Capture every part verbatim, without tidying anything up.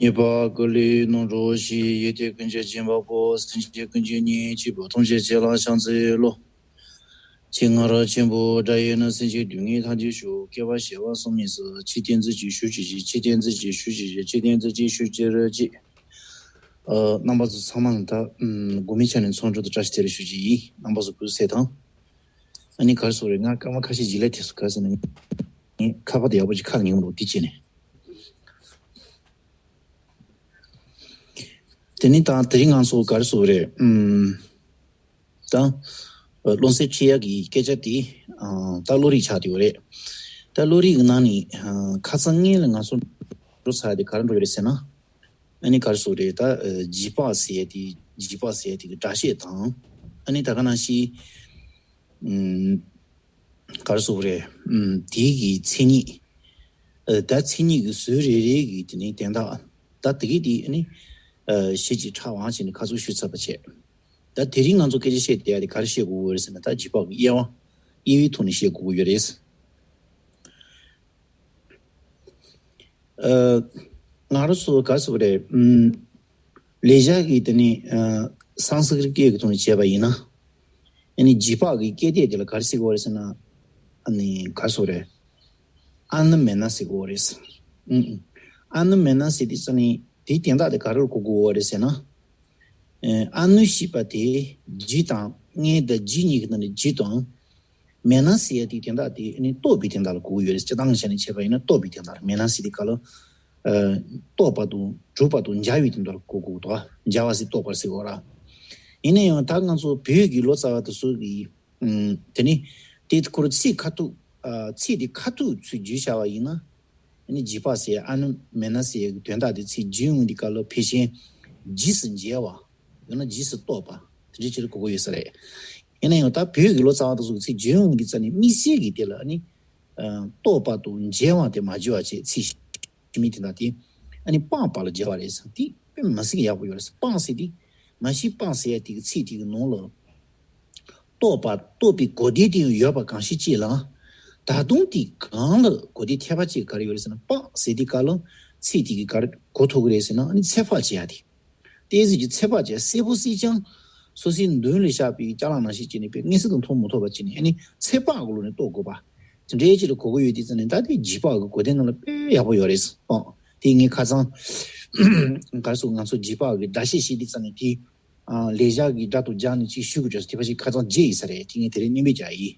གཉིས་པ་ཀུན་ལས་རྣམ་གྲོལ་ཞི། ཡེ་ཏེ་ཀུན་གྱི་སྦྱིན་པ་པོ། སེམས་ཅན་ཀུན་གྱི་གཉེན་གཅིག་པུ། ཐམས་ཅད་སྤྱན་ལ་ཕྱག་འཚལ་ལོ། ཅེས་སྔར་ཆེན་པོ་སྒྲ་ཡིས་ནི། སེམས་ཅན་སྡུག་བསྔལ་ཐམས་ཅད་ཞི། བསྐལ་པ་བྱེ་བ་གསུམ་ཡི་ས། ཆོས་བསྟན་ཚུལ་གྱིས་ཞུ་བྱེད་ཅིག། ཆོས་བསྟན་ཚུལ་གྱིས་ཞུ་བྱེད་ཅིག། ཆོས་བསྟན་ཚུལ་གྱིས་ཞུ་བྱེད་ཅིག། ཨ། རྣམ་པ་ཚོ་ཚང་མ་ལ་ད་ཨམ་དགོང་མོའི་ཆ་ནས་ཚོགས་གཙོ་དང་བཀྲ་ཤིས་བདེ་ལེགས་ཞུ་རྒྱུ་ཡིན། རྣམ་པ་ཚོ་གུས་བསུ་དང་། ཨ་ནི་ག་རེ་ཟེར་དགོས་རེད། ང་སྐར་མ་ཁ་ཤས་རྗེས་ལ་དེ་ཚོ་ག་རེ་ཟེར་ན། ངས་ཁ་པར་དེ་ཡག་པོ་ཅིག་ཁ་ལ་ཉན་མི་འདུག་དེ་བྱས་ནས། དེ་ནི་ད་དེ་རིང་ང་ཚོ་ག་རེ་ཟེར་དགོས་རེད། ཨམ། ད་ཨ་བློ་གསལ་ཁྲིད་ཡག་གི་སྐད་ཆ་དེ་ཨ་ད་བློ་རིག་ཆགས་བསྡད་ཡོད་རེད། ད་བློ་རིག་གི་ནང་ནས་ཨ་ཁ་སང་སྔོན་ལ་ང་ཚོ་འགྲོ་ཚར་དེ་ག་རེ་འགྲོ་ཡོད་རེད་ཟེར་ན། ཨ་ནི་ག་རེ་ཟེར་དགོས་རེད། ད་ཨ་འཇིགས་པ་ཟེར་ཡ་དེ། འཇིགས་པ་ཟེར་ཡ་དེ་གི་སྒྲ་བཤད་དང་། ཨ་ནི་ད་ག་ནང་བཞིན་ཨམ། ག་རེ་ཟེར་དགོས་རེད། ཨམ། དེའི་གི་མཚན་ཉིད། ཨ་ད་མཚན་ཉིད་ཀྱི་ཟུར་རེ་རེ་གི་དེ་ནི་དོན་དག་ད་དེ་གི་དེ་ནི་ཨ་གཞི་གཅིག་ཕྲ་བ་བྱས་ནས་ཁ་ཚུར་ཞུས་ཚར་བ་བྱས། ད་དེ་རིང་ང་ཚོ་སྐད་ཆ་བཤད་བསྡད་ཡ་དེ་ག་རེ་བཤད་དགོས་ཀྱི་ཡོད་རེད་ཟེར་ན། ད་འཇིགས་པ་གི་དབྱེ་བ། དབྱེ་བའི་ཐོག་ནས་བཤད་དགོས་ཀྱི་ཡོད་རེད། ཨ་ང་རང་ཚོ་ག་རེ་ཟེར་དགོས་རེད། ཨམ། ལེགས་སྦྱར་གྱི་དེ་ནི་ཨ་སཾ་སྐྲྀཏ་སྐད་ཀྱི་ཐོག་ནས་བྱས་པ་ཡིན་ན། ཨ་ནི་འཇིགས་པ་གི་སྐད་དེ་དེ་ལ་ག་རེ་ཟེར་གྱི་ཡོད་རེད་ཟེར་ན། ཨ་ནི་ག་རེ་ཟེར་དགོས་རེད། ཨ་ནུ་མེ་ན་ཟེར་གྱི་ཡོད་རེད། ཨུམ་ཨུམ། ཨ་ནུ་མེ་ན་ཟེར་དུས་ཙ་ནི་དེའི་དོན་དག་དེ་ག་རེ་ལ་གོ་དགོས་ཀྱི་ཡོད་རེད་ཟེར་ན། ཨ་ནུ་ཞེས་པ་དེ་འཇིགས་དང་། མངལ་དང་འཇིགས་གཉིས་ཀྱི་ནང་ནས་འཇིགས་དང་། མེ་ན་ཟེར་ཡ་དེའི་དོན་དག་དེ་ཨ་ནི་རྟོགས་པའི་དོན་དག་ལ་གོ་གི་ཡོད་རེད། སྤྱིར་བཏང་གི་ཆ་ནས་བྱས་པ་ཡིན་ན་རྟོགས་པའི་དོན་དག་ལ། མེ་ན་ཟེར་དུས་སྐབས་ལ་ཨ་རྟོགས་པ་དང་གྲུབ་པ་དང་སྦྱར་བའི་དོན་དག་ལ་གོ་དགོས་འདུག། སྦྱར་བ་ཟེར་རྟོགས་པར་ཟེར་གོ་ར། ཡིན་ན་ཡང་ད་ང་ཚོ་བོད་ཀྱི་ལོ་ཙཱ་བ་དེ་ཚོ་གིས་ཨུམ་དེ་ནི་དེ་ཁོ་རང་ཚིག་ཁ་ཐུག་ཨ་ཚིག་དེ་ཁ་ཐུག་ཚུར་བསྒྱུར་བྱ་བ་ཡིན་ན། ཨ་ནི་འཇིགས་པ་ཟེར་ཨ་ནུ་མེ་ན་ཟེར་གྱི་དོན་དག་དེ་ཚིག་བསྒྱུར་ཡོང་དུས་སྐབས་ལ་ཕལ་ཆེར་འཇིགས་སུ་འཇལ་བ། ཡང་ན་འཇིགས་སུ་གཏོགས་པ། དེ་འདྲའི་ཆེད་དུ་གོ་གི་ཡོད་ས་རེད། ཡིན་ན་ཡང་ད་བོད་ཀྱི་ལོ་ཙཱ་བ་དེ་ཚོ་གི་ཚིག་བརྗོད་ཡོང་གི་ཙ་ནི་དམིགས་བསལ་གྱི་དེ་ལ་ཨ་ནི་ཨ་གཏོགས་པ་དང་འཇལ་བ་དེ་མ་བརྗོད་པ་བྱས། ཚིག་ཞིབ་མི་དེ་དག་དེ་ཨ་ནི་སྤངས་པ་ལ་སྦྱར་བ་རེད་ཟེར། དེ་དཔེ་མི་སྲིད་ཀྱི་ཡག་པོ་ཡོད་རེད་ཟེར། སྤངས་ཟེར་དེ་མ་གཞི་སྤངས་ཟེར་ཡ་དེ་གི་ཚིག་དེ་གི་ནང་ལ་གཏོགས་པ། གཏོགས་པའི་གོ་དོན་དེ་ཡང་ཡོད་པ་གང་ཞིག་ཅིག་ལ། ད་དུང་དེ་གང་ལ་གོ་དོན་ཐེབས་པ་ཅིག་ག་རེ་ཡོད་རེད་ཟེར་ན། སྤངས་ཟེར་དུས་སྐབས་ལ་ཚིག་དེ་གི་ག་རེ་གོ་ཐུབ་ཀྱི་རེད་ཟེར་ན། ཨ་ནི་ཚོད་དཔག་བྱེད་ཡ་དེ། ཏོག་ཙམ་གྱི་ཚོད་དཔག་བྱས། གསལ་པོ་གསལ་རྐྱང་། སོ་སོའི་མདུན་ལ་བཞག་པའི་ཅ་ལག་ནང་བཞིན་བྱས་ནས་དཔེ་མངོན་གསལ་དུ་མཐོང་མི་ཐུབ་པ་བྱས་ནས། ཨ་ནི་ཚོད་དཔག་གི་ལུགས་ནས་རྟོགས་དགོས་པ། དེ་འདྲའི་ཅིག་ལ་གོ་གི་ཡོད་དུས་ཙ་ནི་ད་དེ་འཇིགས་པ་གི་གོ་དོན་ནང་ལ་དཔེ་ཡག་པོ་ཡོད་རེད། ཨོ། དེ་ངས་ཁ་སང་ག་རེ་ཟེར། ང་ཚོ་འཇིགས་པ་གི་སྒྲ་བཤད་བྱེད་དུས་ཙ་ནི་དེ་ཨ་ལེགས་སྦྱར་གྱི་སྒྲ་དང་སྦྱར་ནས་ཅིག་ཞུ་དགོས་བྱུང་སོང་། དེ་ཕལ་ཆེར་ཁ་སང་བརྗེད་ཡིན་ས་རེད། དེ་ངས་དེ་རིང་སྙན་འབུལ་རྒྱག་ཡིན།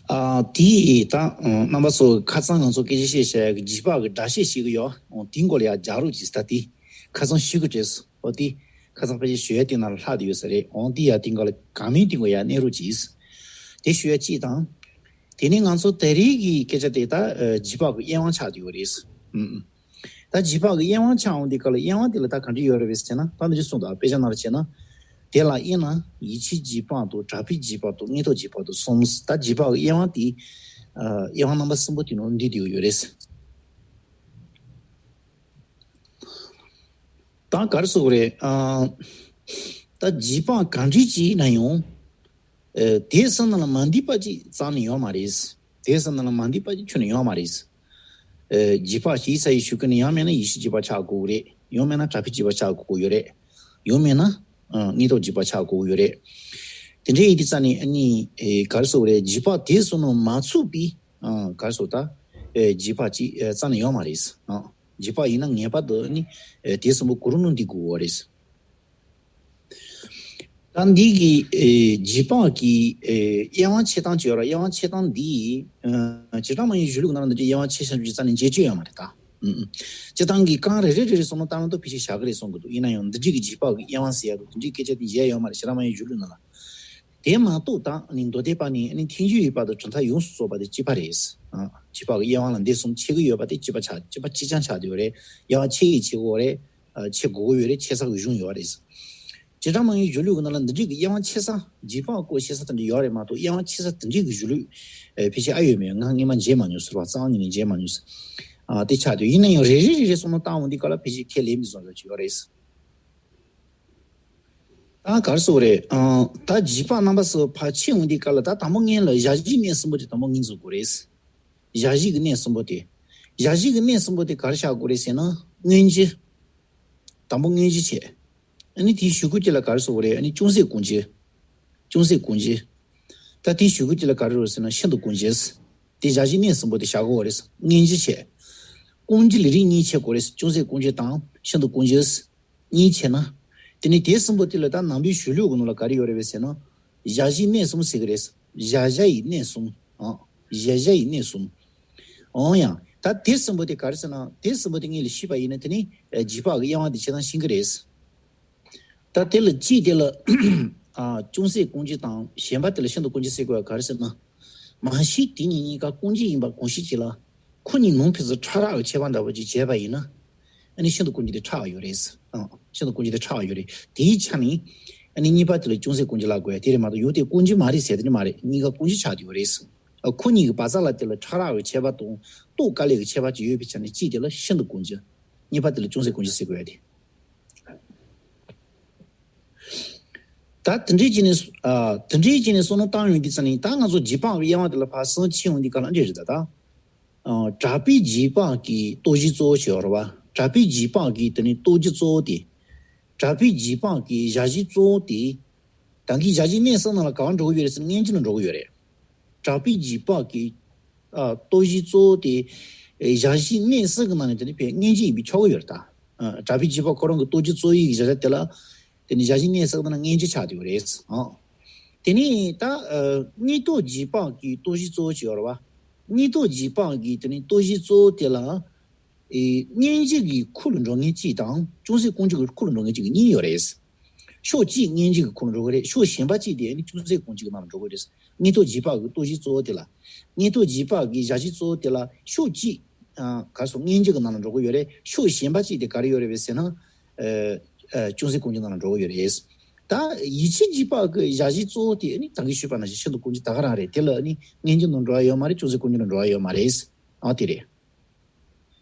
ཨ་དེ་ད་རྣམ་པ་ཚོ་ཁ་སང་ང་ཚོ་སྐད་ཆ་བཤད་བཤད་ཡག་གི་འཇིགས་པ་གི་སྒྲ་བཤད་བྱེད་ཀྱི་ཡོད། འོ་དེའི་སྐོར་ལ་ཡར་རྒྱག་རོགས་གྱིས། ད་དེ་ཁ་སང་ཞུ་གི་བྱུང་སོང་། འོ་དེ་ཁ་སང་ཕལ་ཆེར་ཞུ་ཡ་དེ་ནང་ལ་ལྷག་བསྡད་ཡོད་ས་རེད། འོ་དེ་ཡར་དེ་འགོ་ལ་གང་མིན་དེ་འགོ་ཡར་གནོན་རོགས་གྱིས། དེ་ཞུ་ཡ་གཅིག་དང་། དེ་ནས་ང་ཚོ་དེ་རིང་གི་སྐད་ཆ་དེ་ད་ཨ་འཇིགས་པ་གི་དབྱེ་བ་ཆགས་བསྡད་ཡོད་རེད། ཨུམ་ཨུམ། ད་འཇིགས་པ་གི་དབྱེ་བ་ཆགས་འོང་དུས་སྐབས་ལ། དབྱེ་བ་དེ་ལ་ད་ག་འདྲ་ཡོད་རེད་ཟེར་ན། ད་འདི་འདྲ་གསུངས་འདུག། དཔེ་ཆ་ནང་ལ་བྱས་ན། དེ་ལ་དབྱེ་ན་ཡིད་ཆེས་འཇིགས་པ་དང་། གྲགས་པའི་འཇིགས་པ་དང་། མངོན་རྟོགས་འཇིགས་པ་དང་གསུམ། ད་འཇིགས་པ་གི་དབྱེ་བ་དེ་ཨ་དབྱེ་བ་རྣམ་པ་གསུམ་པོ་དེ་ནང་འདུས་བསྡད་ཡོད་རེད། ད་ག་རེ་ཟེར་དགོས་རེད། ཨ་ད་འཇིགས་པ་ག་འདྲ་ཅིག་ཡིན་ན་ཡང་། ཨ་དེ་བསམ་ན་ལ་མ་འདུས་པ་ཅིག་རྩ་ནས་ཡོད་མ་རེད། དེ་བསམ་ན་ལ་མ་འདུས་པ་ཅིག་ཁྱོན་ནས་ཡོད་མ་རེད། ཨ་འཇིགས་པ་ཞེས་ས་ཡི་ཤུགས་ཀྱིས་ནི། ཡང་མིན་ན་ཡིད་ཆེས་འཇིགས་པ་ཆགས་དགོས་ཀྱི་རེད། ཡང་མིན་ན་གྲགས་པའི་འཇིགས་པ་ཆགས་དགོས་ཀྱི་ཡོད་རེད། ཡང་མིན་ན་ཨ་མངོན་རྟོགས་འཇིགས་པ་ཆགས་དགོས་ཀྱི་ཡོད་རེད། དེ་འདྲ་ཡིན་དུས་ཙ་ནི་ཨ་ནི་ཨེ་ག་རེ་ཟེར་དགོས་རེད། འཇིགས་པ་དེ་བསམ་ན་མ་ཚུགས་པའི་ཨ་ག་རེ་ཟེར། ད་ཨེ་འཇིགས་པ་ཅིག་ཨེ་རྩ་ནས་ཡོད་མ་རེད། ཨ་འཇིགས་པ་ཡིན་ན་ངེས་པར་དུ་ཨ་ནི་ཨེ་དེ་གསུམ་པོ་གོ་རིམ་ནང་འདུས་དགོས་པ་རེད། ད་འདི་གི་ཨེ་འཇིགས་པ་གི་ཨེ་དབྱེ་བ་ཕྱེ་སྟངས་ཅིག་ཡོད་ར། དབྱེ་བ་ཕྱེ་སྟངས་འདི་ཨ་བྱེ་བྲག་སྨྲ་བའི་གཞུང་ལུགས་ནང་ལ་འདི་འདྲའི་དབྱེ་བ་ཕྱེ་བཞག་རྒྱུ་རྩ་ནས་མཇལ་རྒྱུ་ཡོད་མ་རེད་ད། ཨུམ་ཨུམ། སྤྱིར་བཏང་གི་རྐང་རེ་རེ་རེ་རེ་སོང་ན་ད་ང་ཚོ་ཕལ་ཆེར་བཞག་གི་རེད་བསམ་གི་འདུག། ཡིན་ན་ཡང་འདི་འདྲའི་གི་འཇིགས་པ་གི་དབྱེ་བ་ཟེར་ཡ་འདུག། དེ་འདྲའི་སྐད་ཆ་དེ་མཇལ་ཡོད་མ་རེད། བྱེ་བྲག་སྨྲ་བའི་གཞུང་ལུགས་ནང་ལ། དེ་མ་གཏོགས་ད་ནི་མདོ་སྡེ་པ་ནས་ནི་ཐལ་འགྱུར་ཡོད་པ་དང་གྲུབ་མཐའ་ཡོངས་སུ་རྫོགས་པ་དེ་གཅིག་པ་རེད། ཨ་འཇིགས་པ་གི་དབྱེ་བ་ལ་འདི་གསུམ་ཕྱེ་གི་ཡོད་པ་དེ་གཅིག་པ་ཆགས། གཅིག་པ་གཅིག་རྐྱང་ཆགས་བསྡད་ཡོད་རེད། དབྱེ་བ་ཕྱེ་ཡི་ཕྱེ་དགོས་རེད། ཨ་ཕྱེ་དགོས་ཀྱི་ཡོད་རེད། ཕྱེ་ས་གི་གཞུང་ཡོད་རེད། བྱེ་བྲག་སྨྲ་བའི་གཞུང་ལུགས་ཀྱི་ནང་ལ་འདི་འདྲའི་གི་དབྱེ་བ་ཕྱེ་ས། འཇིགས་པ་སྐོར་བཤད་ས་དེ་འདྲ་ཡོད་རེད་མ་གཏོགས། དབྱེ་བ་ཕྱེ་ས་དེ་འདྲའི་གི་གཞུང་ལུགས་ཨེ་ཕལ་ཆེར་ཨ་ཡོད་མེད་ང་སྔོན་མ་མཇལ་མ་མྱོང་ཟེར་བ། རྩ་བ་ཉིད་ནས་མཇལ་མ་མྱོང་ཟེར། ཨ་དེ་ཆགས་བསྡད་ཡོད། ཡིན་ན་ཡང་རེ་རེ་རེ་རེ་སོང་ན་བཏང་འོང་དུས་སྐབས་ལ་ཕལ་ཆེར་ཁས་ལེན་མི་བཟོ་འདྲ་ཅིག་ཡོད་རེད། ད་ག་རེ་ཟེར་དགོས་རེད། ཨ་ད་འཇིགས་པ་རྣམ་པ་གསུམ་ཕར་ཕྱེ་འོང་དུས་སྐབས་ལ། ད་དང་པོ་སྔོན་ལ་གཞག་གཞིའི་གནས་གསུམ་པོ་དེ་དང་པོ་ངོས་འཛིན་དགོས་རེད། གཞག་གཞི་གི་གནས་གསུམ་པོ་དེ། ཞག་བཞི་གི་གནས་གསུམ་པོ་དེ་ག་རེ་བཞག་དགོས་རེད་ཟེར་ན། མངོན་གྱི། དང་པོ་མངོན་གྱི་བྱས། ཨ་ནི་དེའི་གཞུག་གུ་དེ་ལ་ག་རེ་ཟེར་དགོས་རེད། ཨ་ནི་ཅུང་ཟད་དཀོན་གྱི། ཅུང་ཟད་དཀོན་གྱི། ད་དེའི་གཞུག་གུ་དེ་ལ་ག་རེ་རེད་ཟེར་ན། ཤིན་ཏུ་དཀོན་གྱི། དེ་ཞག་བཞིའི་གནས་གསུམ་པོ་དེ་བཞག་དགོས་རེད། མངོན་གྱི་བྱས། དཀོན་གྱི་ལས་རིགས་གཉིས་བྱེད་དགོས་རེད། ཅུང་ཟད་དཀོན་གྱི་དང་ཤིན་ཏུ་དཀོན་གྱི། གཉིས་བྱས་ན། དེ་ནི་དེ་གསུམ་པོ་དེ་ལ་ད་ནང་པའི་གཞུང་ལུགས་ཀྱི་ནང་ལ་ག་རེ་ཡོད་རེད་པས་ཟེར་ན། ཞག་བཞིའི་གནས་གསུམ་ཟེར་གི་རེད། ཞག་བཞི་ཡི་གནས་གསུམ། ཨང་། ཞག་བཞི་ཡི་གནས་གསུམ། འོང་ཡང་ད་དེ་གསུམ་པོ་དེ་ག་རེ་ཟེར་ན། དེ་གསུམ་པོ་དེ་ངེད་ལ་ཤེས་པ་ཡིན་ན། དེ་ནི་རྗེས་དཔག་གི་དབྱེ་བ་འདི་ཇི་ལྟར་ཤེས་ཀྱི་རེད། ད་དེ་ལ་གཅིག་དེ་ལ་ཨ་ཅུང་ཟད་དཀོན་གྱི་དང་། གཞན་པ་དེ་ལ་ཤིན་ཏུ་དཀོན་གྱི་ཟེར་དགོས་པ་ག་རེ་ཟེར་ན། མ་གཞི་དེ་གཉིས་གཉིས་ཀ་དཀོན་གྱི་ཡིན་པ་གོང་ཞིག་ཅིག་ལ། ཁོ་གཉིས་ནང་ཕན་ཚུན་ཕྲ་རགས་ཀྱི་ཁྱད་པར་འདྲ་པོ་ཅིག་བྱས་པ་ཡིན་ན། ཨ་ནི་ཤིན་ཏུ་དཀོན་གྱི་དེ་ཕྲ་བ་ཡོད་རེད། ཨ། ཤིན་ཏུ་དཀོན་གྱི་དེ་ཕྲ་བ་ཡོད་རེད། དེའི་ཆ་ནས་ཨ་ནི་གཉིས་པ་དེ་ལ་ཅུང་ཟད་དཀོན་གྱི་ལབ་དགོས་ཡ་དེ་རེད་མ་གཏོགས། ཡོད་དེ་དཀོན་གྱི་མ་རེད་ཟེར་དེ་ནི་མ་རེད། གཉིས་ཀ་དཀོན་གྱི་ཆགས་བསྡད་ཡོད་རེད། ཨ། ཁོ་གཉིས་ཀྱི་བ་ཚ་ལ་དེ་ལ་ཕྲ་རགས་ཀྱི་ཁྱད་པར་དང་རྟོགས་དཀའ་ལས་ཀྱི་ཁྱད་པར་ཅིག་ཡོད་པའི་ཆ་ནས། གཅིག་དེ་ལ་ཤིན་ཏུ་དཀོན་གྱི། གཉིས་པ་དེ་ལ་ཅུང་ཟད་དཀོན་གྱི་ཟེར་དགོས་ཡ་དེ། ད་དེ་འདྲའི་བྱས་ནས། ཨ། དེ་འདྲའི་བྱས་ནས་བསམ་བློ་བཏང་ཡོང་དུས་ཙ་ནས། ད་ང་ཚོ་རྗེས་དཔག་གི་དབྱེ་བ་དེ་ལ་ཕར་སོང་ཕྱིན་ཡོང་དུས་ག་ལ་འདྲ་རེད་ད། ད། ཨ། གྲགས་པའི་རྗེས་དཔག་གི་རྟོགས་གཞི་གཙོ་བོ་ཞིག་ཡོད་རེད་པ། གྲགས་པའི་རྗེས་དཔག་གི་དེ་ནི་རྟོགས་གཞི་གཙོ་བོ་དེ། གྲགས་པའི་རྗེས་དཔག་གི་ཞག་བཞི་གཙོ་བོ་དེ། ད་གིན་ཞག་བཞི་གནས་གསུམ་ནང་ལ་ག་པར་འགྲོ་གི་ཡོད་རེད་ཟེར་ན། མངོན་གྱི་ནང་འགྲོ་གི་ཡོད་རེད། གྲགས་པའི་རྗེས་དཔག་གི། ཨ། རྟོགས་གཞི་གཙོ་བོ་དེ། ཨེ། ཞག་བཞི་གནས་གསུམ་གྱི་ནང་ནས་དེ་ནི་ཕར་མངོན་གྱི་ཡིན་པས་ཆོག་གི་ཡོད་རེད་ད། ཨ། གྲགས་པའི་རྗེས་དཔག་ཁོ་རང་གི་རྟོགས་གཞི་གཙོ་བོའི་གཞལ་བྱ་དེ་ལ། དེ་ནི་ཞག་བཞི་གནས་གསུམ་ནང་མངོན་གྱི་ཆགས་བསྡད་ཡོད་རེད། ཨ། དེ་ནི་ད། ཨ། མངོན་རྟོགས་རྗེས་དཔག་གི་རྟོགས་གཞི་གཙོ་བོ་ཞིག་ཡོད་རེད་པ། མངོན་རྟོགས་རྗེས་དཔག་གི་དེ་ནི་རྟོགས་གཞི་གཙོ་བོ་དེ་ལ། ཨེ། མངོན་གྱི་གི་ཁུལ་ལ་འགྲོ་མཁན་གཅིག་དང་། ཅུང་ཟད་དཀོན་གྱི་གི་ཁུལ་ལ་འགྲོ་མཁན་གཅིག་གི་གཉིས་ཡོད་རེད། ཕྱོགས་གཅིག་མངོན་གྱི་གི་ཁུལ་ལ་འགྲོ་གི་རེད། ཕྱོགས་གཞན་པ་གཅིག་དེ་ནི་ཅུང་ཟད་དཀོན་གྱི་གི་ནང་ལ་འགྲོ་གི་རེད། མངོན་རྟོགས་རྗེས་དཔག་གི་རྟོགས་གཞི་གཙོ་བོ་དེ་ལ། མངོན་རྟོགས་རྗེས་དཔག་གི་ཞག་བཞི་གཙོ་བོ་དེ་ལ་ཕྱོགས་གཅིག། ཨ། ག་རེ་ཟེར། མངོན་གྱི་གི་ནང་ལ་འགྲོ་གི་ཡོད་རེད། ཕྱོགས་གཞན་པ་གཅིག་དེ་ག་རེ་ཡོད་རེད་པས་ཟེར་ན། ཨ། ཨ། ཅུང་ཟད་དཀོན་གྱི་ནང་ལ་འགྲོ་གི་ཡོད་རེད། ད་ཡིད་ཆེས་རྗེས་དཔག་གི་ཞག་བཞི་གཙོ་བོ་དེ་ནི་ད་གིན་ཞུས་པ་ནང་བཞིན་ཤིན་ཏུ་དཀོན་གྱི་ད་ག་རང་རེད། དེ་ལ་ནི་མངོན་གྱི་ནང་འགྲོ་ཡ་ཡོད་མ་རེད། ཅུང་ཟད་དཀོན་གྱི་ནང་འགྲོ་ཡ་ཡོད་མ་རེད། ཨ། དེ་རེད།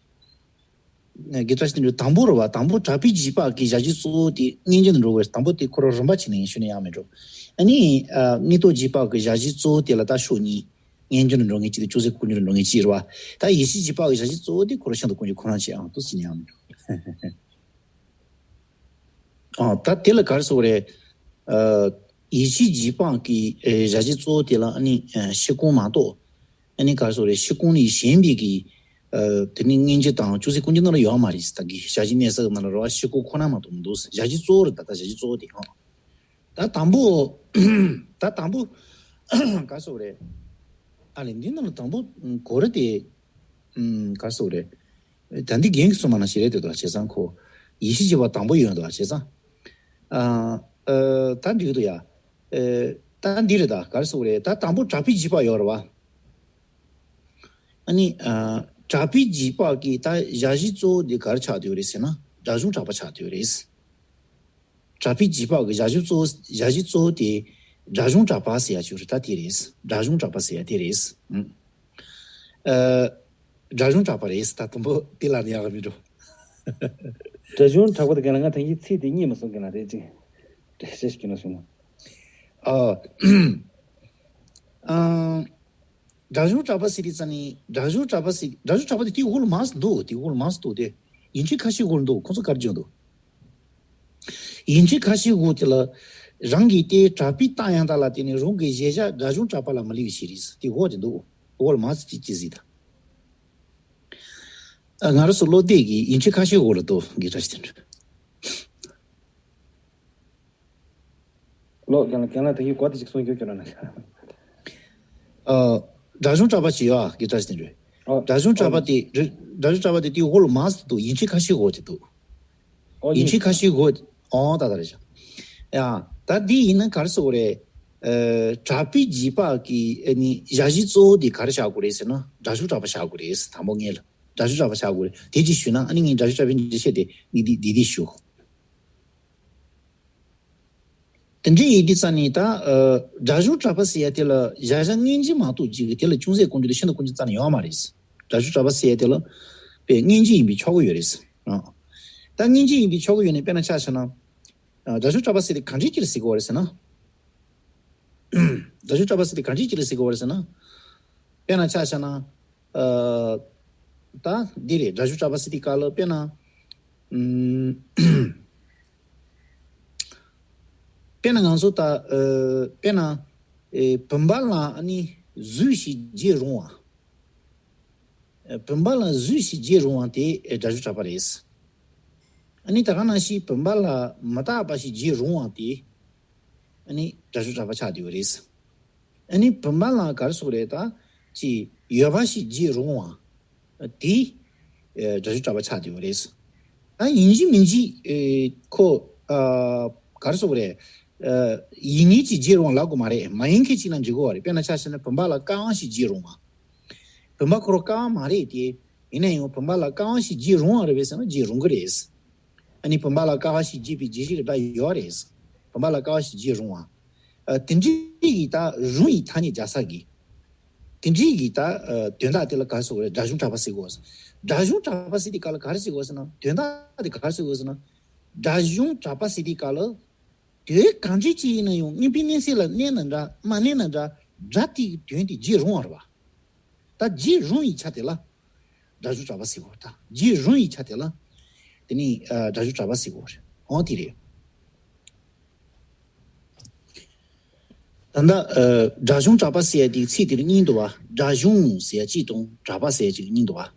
དགེ་བཀྲ་ཤིས་དོན་གྲུབ། དང་པོ་རེད་པ། དང་པོ་གྲགས་པའི་རྗེས་དཔག་གི་ཞག་བཞི་གཙོ་བོ་དེ་མངོན་གྱི་ནང་འགྲོ་དགོས། དང་པོ་དེ་ཁོ་རང་རིམ་པ་བྱས་ནས་ཡིན་ཞུས་ན་ཡག་མེད་འགྲོ། ཨ་ནི། ཨ། མངོན་རྟོགས་རྗེས་དཔག་གི་ཞག་བཞི་གཙོ་བོ་དེ་ལ་ད་ཕྱོགས་གཉིས། མངོན་གྱི་ནང་འགྲོ་མཁན་གཅིག་དང་ཅུང་ཟད་དཀོན་གྱི་ནང་འགྲོ་མཁན་གཅིག་རེད་པ། ད་ཡིད་ཆེས་རྗེས་དཔག་གི་ཞག་བཞི་གཙོ་བོ་དེ་ཁོ་རང་ཤིན་ཏུ་དཀོན་གྱི་ཁོ་རང་བྱས། ཨང་། འདུག་སེ་ཡིན་ན་ཡག་མེད་འགྲོ། ཨ། ད་དེ་ལ་ག་རེ་ཟེར་དགོས་རེད། ཨ། ཡིད་ཆེས་རྗེས་དཔག་གི། ཨེ། ཞག་བཞི་གཙོ་བོ་དེ་ལ་ཨ་ནི། ཨ། ཤེལ་སྒོང་མ་གཏོགས། ཨ་ནི་ག་རེ་ཟེར་དགོས་རེད། ཤེལ་སྒོང་ནས་གཞན་པའི་གི། ཨ། དེ་ནི་མངོན་གྱི་དང་ཅུང་ཟད་དཀོན་གྱི་ནང་ལ་ཡོད་མ་རེད། ད་གིན་ཞག་བཞི་གནས་གསུམ་ནང་ལ་རེད་པ། ཤེལ་སྒོང་ཁོ་ན་མ་གཏོགས་མི་འདུག། ཞག་བཞི་གཙོ་བོ་རེད། ད་ད་ཞག་བཞི་གཙོ་བོ་དེ། ཨང་། ད་དང་པོ། ད་དང་པོ་ག་རེ་ཟེར་དགོས་རེད། ཨ་ལས། འདི་ནང་ལ་དང་པོ་གོ་ར་དེ། ཨམ། ག་རེ་ཟེར་དགོས་རེད། ད་འདི་རྒན་གྱིས་གསུངས་པ་ནང་བཞིན་རེད་དེ། འདུག་བྱས་ཙང་ཁོ་ཡིད་ཆེས་རྗེས་དཔག་དང་པོ་ཡོད། འདུག་བྱས་ཙང་། ཨ། ཨ། ད་འགྲིག་འདུག་ཡ། ཨེ། ད་འདི་རེད། ད་ག་རེ་ཟེར་དགོས་རེད། ད་དང་པོ་གྲགས་པའི་རྗེས་དཔག་ཡོད་རེད་པ། ཨ་ནི། ཨ། གྲགས་པའི་རྗེས་དཔག་གི་ད་ཞག་བཞི་གཙོ་བོ་འདི་ག་རེ་ཆགས་བསྡད་ཡོད་རེད་ཟེར་ན། སྒྲ་གཞུང་གྲགས་པ་ཆགས་བསྡད་ཡོད་རེད། གྲགས་པའི་རྗེས་དཔག་གི་ཞག་བཞི་གཙོ་བོ། ཞག་བཞི་གཙོ་བོ་དེ་སྒྲ་གཞུང་གྲགས་པ་ཟེར་ཡ་ཅིག་རེད། ད་དེ་རེད། སྒྲ་གཞུང་གྲགས་པ་ཟེར་ཡ་དེ་རེད། ཨང་། ཨ། སྒྲ་གཞུང་གྲགས་པ་རེད། ད་དུམ་བུ་དེ་ལ་ནི་ཡག་མི་འགྲོ། སྒྲ་གཞུང་གྲགས་པ་དེ་ག་ལ། ང་ད་གིན་ཚིག་དེ་རྙེད་མ་སོང་། ག་ལ་རེད་ཅིག་འགྲེལ་བཤད་ཞིག་གནང་སོང་ན། ཨ། ཨང་། སྒྲ་གཞུང་གྲགས་པ་ཟེར་དུས་ཙ་ནི། སྒྲ་གཞུང་གྲགས་པ་ཟེར། སྒྲ་གཞུང་གྲགས་པ་དེ་དེའི་འོག་ལ་མང་ཙམ་འདུག། དེའི་འོག་ལ་མང་ཙམ་འདུག། དེ་ཡིག་ཆ་ཁ་ཤས་འོག་ལ་འདུག། ཁོང་ཚོ་ག་རེ་བརྗོད་འདུག། ཡིག་ཆ་ཁ་ཤས་འོག་དེ་ལ། རང་གི་དེ་གྲགས་པའི་རྟགས་ཡང་དག་ལ་བརྟེན་ནས་རང་གི་གཞལ་བྱ་སྒྲ་གཞུང་གྲགས་པ་ལ་མི་སླུ་བའི་ཕྱིར་རེད། དེའི་འོག་དེ་འདུག། འོག་ལ་མང་ཙམ་ཅིག་ཅིག་གཟིགས་དང་། ཨ། ང་རང་ཚོ་བློ་གཏད་ཀྱི་ཡིག་ཆ་ཁ་ཤས་འོག་ལ་འདུག། དགེ་བཀྲ་ཤིས་དོན་གྲུབ། ལོ། རྒན་ལགས། རྒན་ལགས་དེ་གི་གོ་དེ་ཅིག་གསུང་རྒྱུ་སྐྱོན་ར་ན། ཨ། སྒྲ་གཞུང་གྲགས་པ་ཅིག་ཡོད་ཨ། དགེ་བཀྲ་ཤིས་དོན་གྲུབ། ཨོ། སྒྲ་གཞུང་གྲགས་པ་དེ། སྒྲ་གཞུང་གྲགས་པ་དེ་དེའི་འོག་ལ་མང་ཙམ་འདུག། ཡིག་ཆ་ཁ་ཤས་འོག་དེ་འདུག། ཨོ། ཡིག་ཆ་ཁ་ཤས་འོག། ཨོ། ད་ད་རེད་ཤག། ཡ། ད་འདི་ཡིན་ན་ག་རེ་ཟེར་དགོས་རེད། ཨ། གྲགས་པའི་རྗེས་དཔག་གི། ཨ་ནི་ཞག་བཞི་གཙོ་བོ་དེ་ག་རེ་བཞག་དགོས་རེད་ཟེར་ན། སྒྲ་གཞུང་གྲགས་པ་བཞག་དགོས་རེད། དང་པོ་ངེས་ལ་སྒྲ་གཞུང་གྲགས་པ་བཞག་དགོས་རེད། དེ་ཅིག་ཞུས་ན། ཨ་ནི་ངས་སྒྲ་གཞུང་གྲགས་པའི་འགྲེལ་བཤད་དེ་ངས་འདི་འདི་འདི་ཞུ། དེ་འདྲ་ཡིན་དུས་ཙ་ནི་ད། ཨ། སྒྲ་གཞུང་གྲགས་པ་ཟེར་ཡ་དེ་ལ་གཞལ་བྱ་མངོན་གྱི་མ་གཏོགས་ཅིག་གི་དེ་ལ་ཅུང་ཟད་དཀོན་གྱི་དང་ཤིན་ཏུ་དཀོན་གྱི་རྩ་ནས་ཡོད་མ་རེད། སྒྲ་གཞུང་གྲགས་པ་ཟེར་ཡ་དེ་ལ་དཔེ་མངོན་གྱི་ཡིན་པས་ཆོག་གི་ཡོད་རེད། ཨ། ད་མངོན་གྱི་ཡིན་པས་ཆོག་གི་ཡོད་ནས། དཔེར་ན་ཆ་བཞག་ན། ཨ། སྒྲ་གཞུང་གྲགས་པ་ཟེར་དེ་ག་འདྲའི་ཅིག་ལ་ཟེར་གྱི་ཡོད་རེད་ཟེར་ན། སྒྲ་གཞུང་གྲགས་པ་ཟེར་དེ་ག་འདྲའི་ཅིག་ལ་ཟེར་གྱི་ཡོད་རེད་ཟེར་ན། དཔེར་ན་ཆ་བཞག་ན། ཨ། ད་འདི་རེད། སྒྲ་སྦྱོར་གྲགས་པ་ཟེར་དུས་སྐབས་ལ་དཔེར་ན། ཨུམ། དཔེར་ན་ང་ཚོ་ད་ཨ་དཔེར་ན་ཨེ་བུམ་པ་ལ་ཨ་ནི་གཟུགས་ཤིག་བརྗོད་རུང་བ། ཨེ་བུམ་པ་ལ་གཟུགས་ཤིག་བརྗོད་རུང་བ་དེ་ཨེ་སྒྲ་སྦྱོར་གྲགས་པ་རེད། ཨ་ནི་ད་ག་ནང་བཞིན་བུམ་པ་ལ་མི་རྟག་པ་ཞིག་བརྗོད་རུང་བ་དེ་ཨ་ནི་སྒྲ་སྦྱོར་གྲགས་པ་ཆགས་བསྡད་ཡོད་རེད། ཨ་ནི་བུམ་པ་ལ་ག་རེ་ཟེར་དགོས་རེད། ད་ཅིག་ཡོད་པ་ཞིག་བརྗོད་རུང་བ་དེ་ཨེ་སྒྲ་སྦྱོར་གྲགས་པ་ཆགས་བསྡད་ཡོད་རེད། ད་ཡིན་གཅིག་མིན་གཅིག་ཨེ་ཁོ་ཨ་ག་རེ་ཟེར་དགོས་རེད། ཨ་ཡིན་ངེས་ཀྱི་བརྗོད་རུང་བ་ལབ་དགོས་མ་རེད། མ་ཡིན་མཁན་ཅིག་ན་འགྲིག་གི་རེད། དཔེར་ན་ཆ་བཞག་ན་བུམ་པ་ལ་ཀ་དབང་ཞིག་བརྗོད་རུང་བ། བུམ་པ་ཁོ་རང་ཀ་དབང་མ་རེད་དེ། ཡིན་ན་ཡང་བུམ་པ་ལ་ཀ་དབང་ཞིག་བརྗོད་རུང་བ་རེད་པས་ཟེར་ན་བརྗོད་རུང་གི་རེད། ཨ་ནི་བུམ་པ་ལ་ཀ་དབང་ཞིག་བརྗོད་པའི་བརྗོད་བྱའི་སྒྲ་ཡོད་རེད། བུམ་པ་ལ་ཀ་དབང་ཞིག་བརྗོད་རུང་བ། ཨ་དེ་འདྲའི་གི་ད་རུང་ཡི་ཐ་སྙད་སྦྱར་ས་གི། དེ་འདྲའི་གི་ད་ཨ་དོན་དག་དེ་ལ་ག་རེ་ཟེར་དགོས་རེད། སྒྲ་གཞུང་གྲགས་པ་ཟེར་དགོས། སྒྲ་གཞུང་གྲགས་པ་ཟེར་དུས་སྐབས་ལ་ག་རེ་ཟེར་དགོས་ཟེར་ན། དོན་དག་དེ་ག་རེ་ཟེར་དགོས་ཟེར་ན། སྒྲ་གཞུང་གྲགས་པ་ཟེར་དུས་སྐབས་ལ། དོན་གང་འདྲ་ཅིག་ཡིན་ན་ཡང་དངོས་པོའི་གནས་ཚད་ལ་གནས་ན་འདྲ་མ་གནས་ན་འདྲ། སྒྲ་དེ་གི་དོན་དེ་བརྗོད་རུང་བ་རེད་བ། ད་བརྗོད་རུང་བའི་ཆ་དེ་ལ་སྒྲ་གཞུང་གྲགས་པ་ཟེར་དགོས། ད་བརྗོད་རུང་བའི་ཆ་དེ་ལ་དེ་ནི་ཨ་སྒྲ་གཞུང་གྲགས་པ་ཟེར་དགོས་རེད། འོ་དེ་རེད། ད་ལྟ་ཨ་སྒྲ་གཞུང་གྲགས་པ་ཟེར་ཡ་དེའི་ཚིག་དེ་ལ་གཉིས་འདུག་བ། སྒྲ་གཞུང་ཟེར་ཡ་གཅིག་དང་གྲགས་པ་ཟེར་ཡ་གཅིག་གཉིས་འདུག་བ།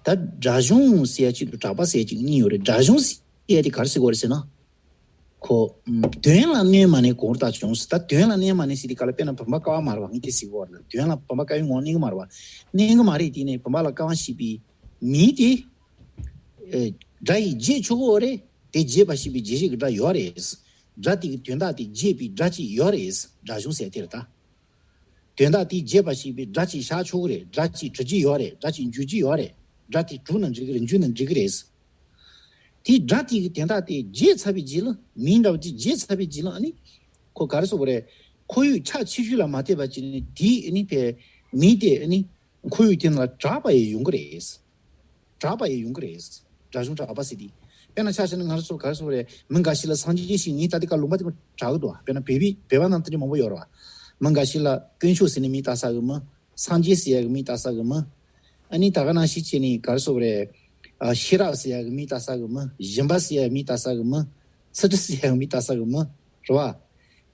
ད་སྒྲ་གཞུང་ཟེར་ཡ་གཅིག་དང་གྲགས་པ་ཟེར་ཡ་གཅིག་གཉིས་ཡོད་རེད། སྒྲ་གཞུང་ཟེར་ཡ་དེ་ག་རེ་ཟེར་དགོས་རེད་ཟེར་ན། ཁོ། ཨམ། དོན་ལ་གནས་མ་གནས་གང་ལྟར་བྱུང་ཟེར། ད་དོན་ལ་གནས་མ་གནས་ཟེར་དུས་སྐབས་ལ་དཔེར་ན་བུམ་པ་ཀ་དབང་མ་རེད་བ། ངས་དེ་ཟེར་གྱི་ཡོད་རེད། དོན་ལ་བུམ་པ་ཀ་དབང་ངོ་གནས་ཀྱི་མ་རེད་བ། གནས་ཀྱི་མ་རེད། དེ་ནས་བུམ་པ་ལ་ཀ་དབང་བྱས་པའི་མིང་དེ། ཨེ། སྒྲ་ཡིས་བརྗོད་ཆོག་གི་ཡོད་རེད། དེ་བརྗོད་པ་ཞེས་པའི་བརྗོད་བྱེད་ཀྱི་སྒྲ་ཡོད་རེད། སྒྲ་དེ་གི་དོན་དག་དེ་བརྗོད་པའི་སྒྲ་ཅིག་ཡོད་རེད། སྒྲ་གཞུང་ཟེར་དེ་རེད་ད། དོན་དག་དེ་བརྗོད་པ་ཞེས་པའི་སྒྲ་ཅིག་བཞག་ཆོག་གི་རེད། སྒྲ་ཅིག་འབྲི་རྒྱུ་ཡོད་རེད། སྒྲ་ཅིག་འཇུག་རྒྱུ་ཡོད་རེད། སྒྲ་དེ་གྲུབ་ན་འགྲིག་གི་རེད། འཇུག་ན་འགྲིག་གི་རེད། དེའི་སྒྲ་དེ་གི་དོན་དག་དེ་བརྗོད་ཚར་བའི་རྗེས་ལ། མིང་འདྲ་བོ་དེ་བརྗོད་ཚར་བའི་རྗེས་ལ་ཨ་ནི། ཁོ་ག་རེ་ཟེར་དགོས་རེད། ཁོར་ཡུག་ཆ་ཆེ་ཤོས་ལ་མ་ལྟོས་པ་བྱས་ནས་དེའི་ཨ་ནི་པའི་མིང་དེ་ཨ་ནི་ཁོར་ཡུག་དེ་ནང་ལ་གྲགས་པ་ཡང་ཡོང་གི་རེད། གྲགས་པ་ཡང་ཡོང་གི་རེད། སྒྲ་གཞུང་གྲགས་པ་ཟེར་དེ། དཔེར་ན་ཆ་བཞག་ན་ང་རང་ཚོ་ག་རེ་ཟེར་དགོས་རེད། མི་འགའ་ཞིག་ལ་སངས་རྒྱས་ཞེས་མིང་བཏགས་དུས་སྐབས་ལུང་པ་དེ་མ་གྲགས་གི་འདུག་དཔེར་ན་བོད་པའི་བོད་པ་ནང་དེ་འདྲ་མང་པོ་ཡོད་རེད་བ། མི་འགའ་ཞིག་ལ་དཀོན་མཆོག་ཟེར་ནས་མིང་བཏགས་ས་གི་མི། སངས་རྒྱས་ཟེར་ཡག་གི་མིང་བཏགས་ས་གི་མི། ཨ་ནི་ད་ག་ནང་བཞིན་བྱས་ནས་ག་རེ་ཟེར་དགོས་རེད། ཨ། ཤེས་རབ་ཟེར་ཡག་གི་མིང་བཏགས་ས་གི་མི། སྦྱིན་པ་ཟེར་ཡག་གི་མིང་བཏགས་ས་གི་མི། ཚུལ་ཁྲིམས་ཟེར་ཡག་གི་མིང་བཏགས་ས་གི་མི། རེད་བ།